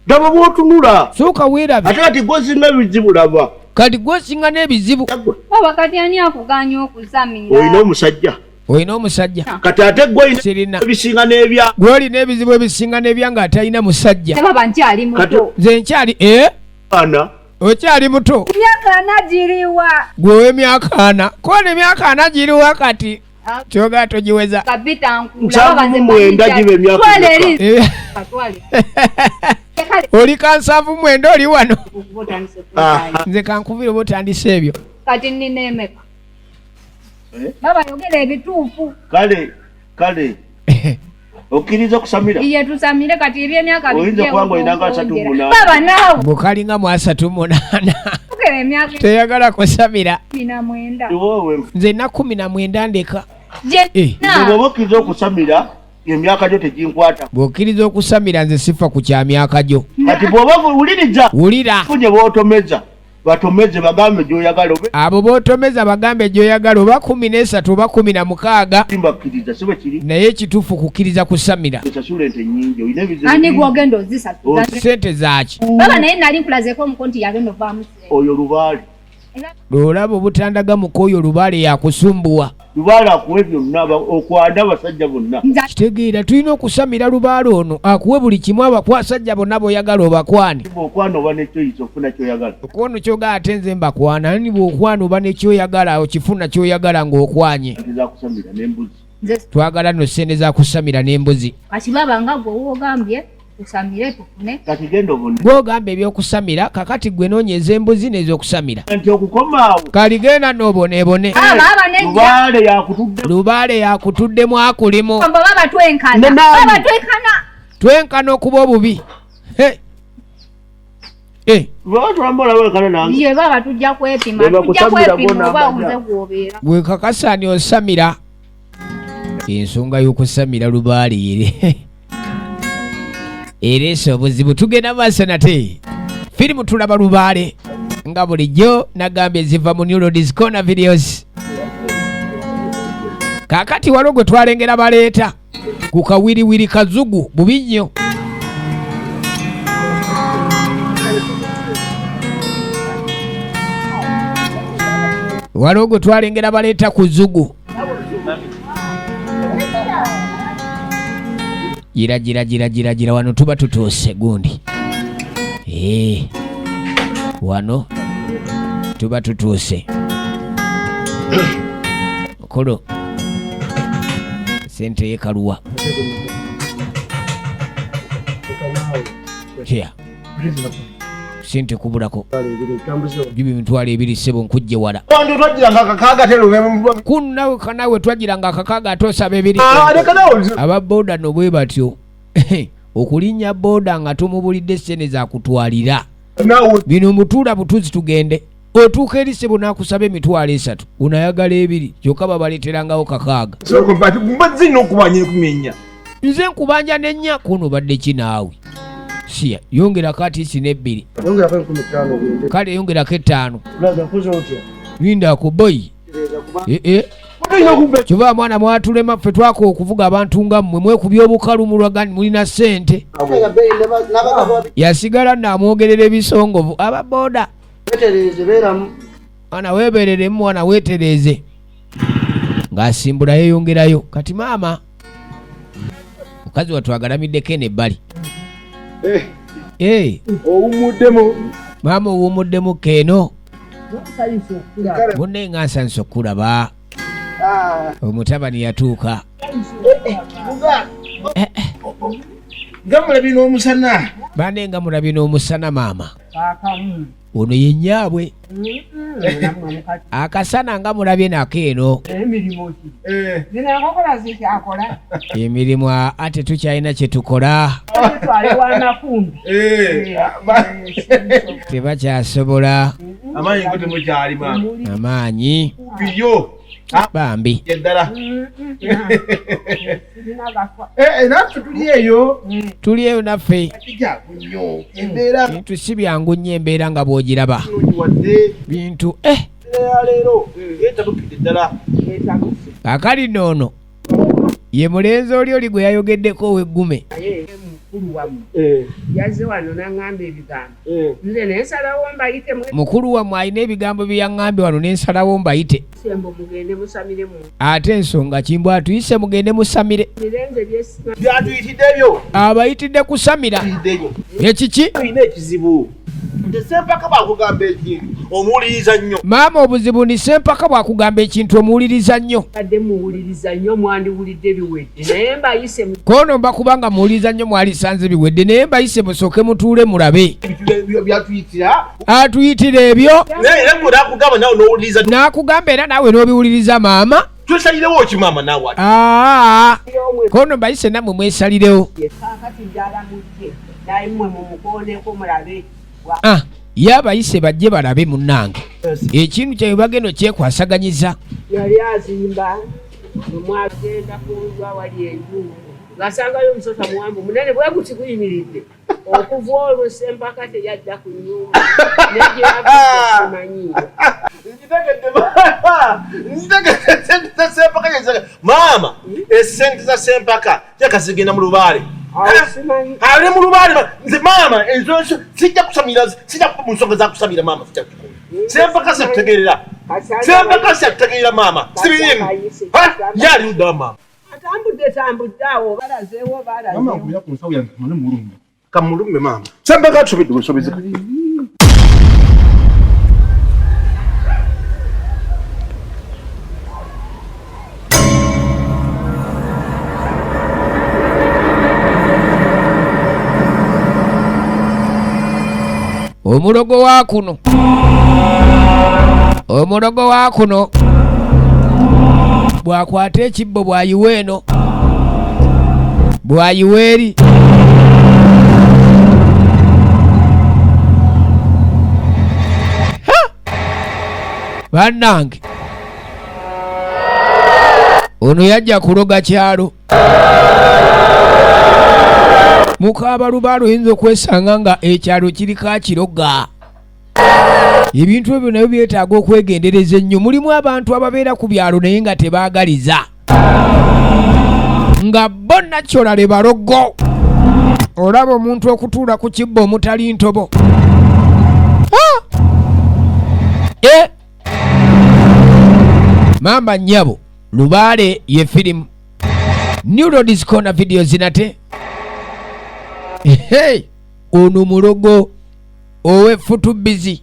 S6: Laba bw'otunula.
S1: Sooka weerabe.
S6: Ate kati gwe osinga ebizibu laba.
S1: Kati gwe osinga n'ebizibu.
S10: Baba kati ani akugaanya okusamira?
S6: Olina omusajja.
S1: Olina omusajja.
S6: Kati ate gwe olina
S1: Sirina.
S6: ebisinga n'ebya.
S1: Gwe olina ebizibu ebisinga n'ebya nga atalina musajja.
S10: Baba nkyali muto.
S1: Nze nkyali eh?
S6: Ana.
S1: Okyali muto.
S10: Emyaka ana giriwa.
S1: Gwe ow'emyaka ana. Koona emyaka ana giriwa kati. Kyoga togiweza.
S6: Nsanvu mwenda giba emyaka
S1: Oli ka 79 oli wano. Nze kankubire oba otandise ebyo.
S10: Kati nnina emeka? Baba yogera ebituufu.
S6: Kale kale. Okkiriza okusamira?
S10: Iye tusamire kati eby'emyaka
S6: Oyinza okuba ng'olina nga 38.
S10: Baba naawe.
S1: Bukalinga mu 38.
S10: Yogera emyaka
S1: Teyagala kusamira.
S10: 19.
S1: Nze nna 19 ndeka.
S6: Nze bw'oba okkiriza okusamira emyaka gyo teginkwata.
S1: Bw'okkiriza okusamira nze sifa ku kya myaka gyo.
S6: Kati bw'oba wuliriza.
S1: Wulira.
S6: Funye bw'otomeza. Batomeze bagambe gy'oyagala obe.
S1: Abo b'otomeza bagambe gy'oyagala oba 13 oba 16.
S6: Simbakkiriza si bwe kiri.
S1: Naye ekituufu kukkiriza kusamira.
S6: Osasula ente nnyingi olina ebizibu.
S10: Ani gw'ogenda ozisasula?
S1: Ssente zaaki?
S10: Baba naye nali nkulazeeko omuko nti yagenda ovaamu ssente.
S6: Oyo lubaale.
S1: Lwolaba obutandaga mukooyo Lubaale yakusumbuwa.
S6: Lubaale akuwe byonna, okwana abasajja bonna.
S1: Kitegeera tulina okusamira Lubaale ono akuwe buli kimu, abakwasajja bonna b'oyagala obakwane.
S6: Bw'okwana oba nekyoyisa okufuna kyoyagala.
S1: Okwono kyoga ate nze mbakwana ni bw'okwana oba nekyoyagala okifuna kyoyagala ng'okwanye.
S6: Zakusamira n'embuzi.
S1: Twagala nno ssente za kusamira n'embuzi.
S10: Kati baba nga gwe wogambye tusamire tufune.
S6: Kati genda obone.
S1: Gw'ogamba ebyokusamira kakati gwe noonya ez'embuzi n'ez'okusamira.
S6: Nti okukomaawo.
S1: Kali genda n'oboneebone.
S10: Baba nedda.
S6: Lubaale yakutudde.
S1: Lubaale yakutuddemu akulimu.
S10: Baba twenkana. Baba twenkana.
S1: Twenkana okuba obubi. Hey. Eh.
S10: Ye baba tujja kwepima. Tujja kwepima oba nze gw'obeera.
S1: Gwe kakasa ni osamira. Ensonga y'okusamira Lubaale yere ereese obuzibu. Tugenda maaso nate firimu tulaba Lubaale nga bulijjo nagambye ziva mu New Roads Corner Videos. Kaakati waliwo gwe twalengera baleeta ku kawiriwiri kazugu bubi nnyo. Waliwo gwe twalengera baleeta ku zugu. Gira gira gira gira gira wano tuba tutuuse gundi. Wano tuba tutuuse. Mukolo sente yekaluwa. Here. Sente kubulako. Bibi mitwalo ebiri ssebo nkujje wala. Kuno nawe kanawe twagiranga akakaaga ate osaba ebiri. Aba boda no bwe batyo. Okulinnya boda nga tumubulidde ssente za kutwalira. Bino mutuula butuzi tugende. Otuuka eri ssebo n'akusaba emitwalo esatu. Unayagala ebiri kyokka babaleeterangawo kakaaga. Nze nkubanja n'ennya kuno badde ki naawe. Siya yongerako atiisi n'ebbiri. Kale yongerako ettaano. Linda ku boyi. Kyova mwana mwatulema ffe twakoowa okuvuga abantu nga mmwe mwekubya obukalu mulwagani mulina ssente. Yasigala n'amwogerera ebisongovu aba boda. Mwana weebereremu mwana weetereeze. Ng'asimbula yeeyongerayo. Kati maama mukazi wattu agalamiddeko eno ebbali.
S5: Owummuddemu.
S1: Maama owummuddemu keeno. Munne nga nsanyuse okukulaba. Omutabani yatuuka.
S5: Nga mulabye n'omusana.
S1: Banne nga mulabye n'omusana maama. Ono ye nnyaabwe. Akasana nga mulabye nako eno. Emirimu ate tukyalina kye tukola. Tebakyasobola.
S5: Amaanyi go temukyali maama.
S1: Amaanyi.
S5: Biyo.
S1: Bambi.
S5: Eddala. Naffe tuli eyo.
S1: Tuli eyo naffe.
S5: Embeera.
S1: Bintu si byangu nnyo embeera nga bw'ogiraba. Bintu Kaakali nno ono ye mulenzi oli oli gwe yayogeddeko ow'eggume.
S7: Yazze wano n'aŋŋamba ebigambo. Nze ne nsalawo mbayite.
S1: Mukulu wammwe alina ebigambo bye yaŋŋambye wano ne nsalawo mbayite.
S7: Sembo mugende musamire mu.
S1: Ate ensonga Kimbo atuyise mugende musamire.
S7: Mirenze byesima.
S6: Byatuyitidde ebyo.
S1: Abayitidde kusamira. Ekiki?
S6: Olina ekizibu. Nti Sempaka bw'akugamba ekintu omuwuliriza nnyo.
S1: Maama obuzibu ni Sempaka bw'akugamba ekintu omuwuliriza nnyo.
S7: Badde muwuliriza nnyo mwandiwulidde biwedde naye mbayise.
S1: Kono mba kubanga muwuliriza nnyo mwalisanze biwedde naye mbayise musooke mutuule mulabe.
S6: Byatuyitira.
S1: Atuyitira ebyo.
S6: Naye era gwe n'akugamba naawe n'owuliriza.
S1: N'akugamba era naawe n'obiwuliriza maama.
S6: Twesalirewo ki maama naawe?
S1: Kono mbayise nammwe mwesalirewo.
S7: Kaakati njala mujje naye mmwe mumukooneko mulabe.
S1: Ye abayise bajje balabe munnange. Ekintu kye bagenda okyekwasaganyiza.
S7: Yali azimba mwagenda ku nju awali enju ng'asangayo omusota muwanvu munene bwe guti guyimiridde. Okuva olwo Sempaka teyadda ku nnyumba naye gye yavudde simanyiiyo.
S6: Nkitegedde sente za Sempaka maama esente za Sempaka kyaka zigenda mu Lubaale. Ale mu Lubaale nze maama enzo sijja kusamira sijja mu nsonga za kusamira maama sijja kukola.
S8: Sempakasi atutegeerera. Sempakasi atutegeerera maama. Sibiriimu. Ye ali ludda wa maama.
S7: Atambudde tambudde awo balazeewo balazeewo.
S5: Maama nkubira ku nsawo yange mane mulume. Kamulume maama. Sempakasi atusobedde busobezi.
S1: Omulogo wa kuno, omulogo wa kuno bw'akwata ekibbo bw'ayiwa eno bw'ayiwa eri. Bannange, ono yajja kuloga kyalo. Mukabalubalu oyinza okwesanga nga ekyalo kiriko akiroga. Ebintu ebyo nabyo byetaaga okwegendereza ennyo. Mulimu abantu ababeera ku byalo naye nga tebaagaliza, nga bo nakyolale balogo. Olaba omuntu okutuula ku kibbo omutali ntobo. Mama nnyabo, Lubaale ye firimu New Roads Corner videos nate. Hey, ono mulogo ow'effutubizi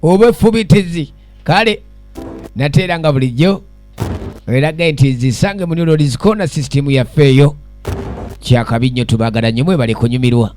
S1: oba effubitizi. Kale nate era nga bulijjo eraga nti zisange mu New Roads Corner system yaffe eyo. Kyakabi nnyo, tubaagala nnyo, mwebale kunyumirwa.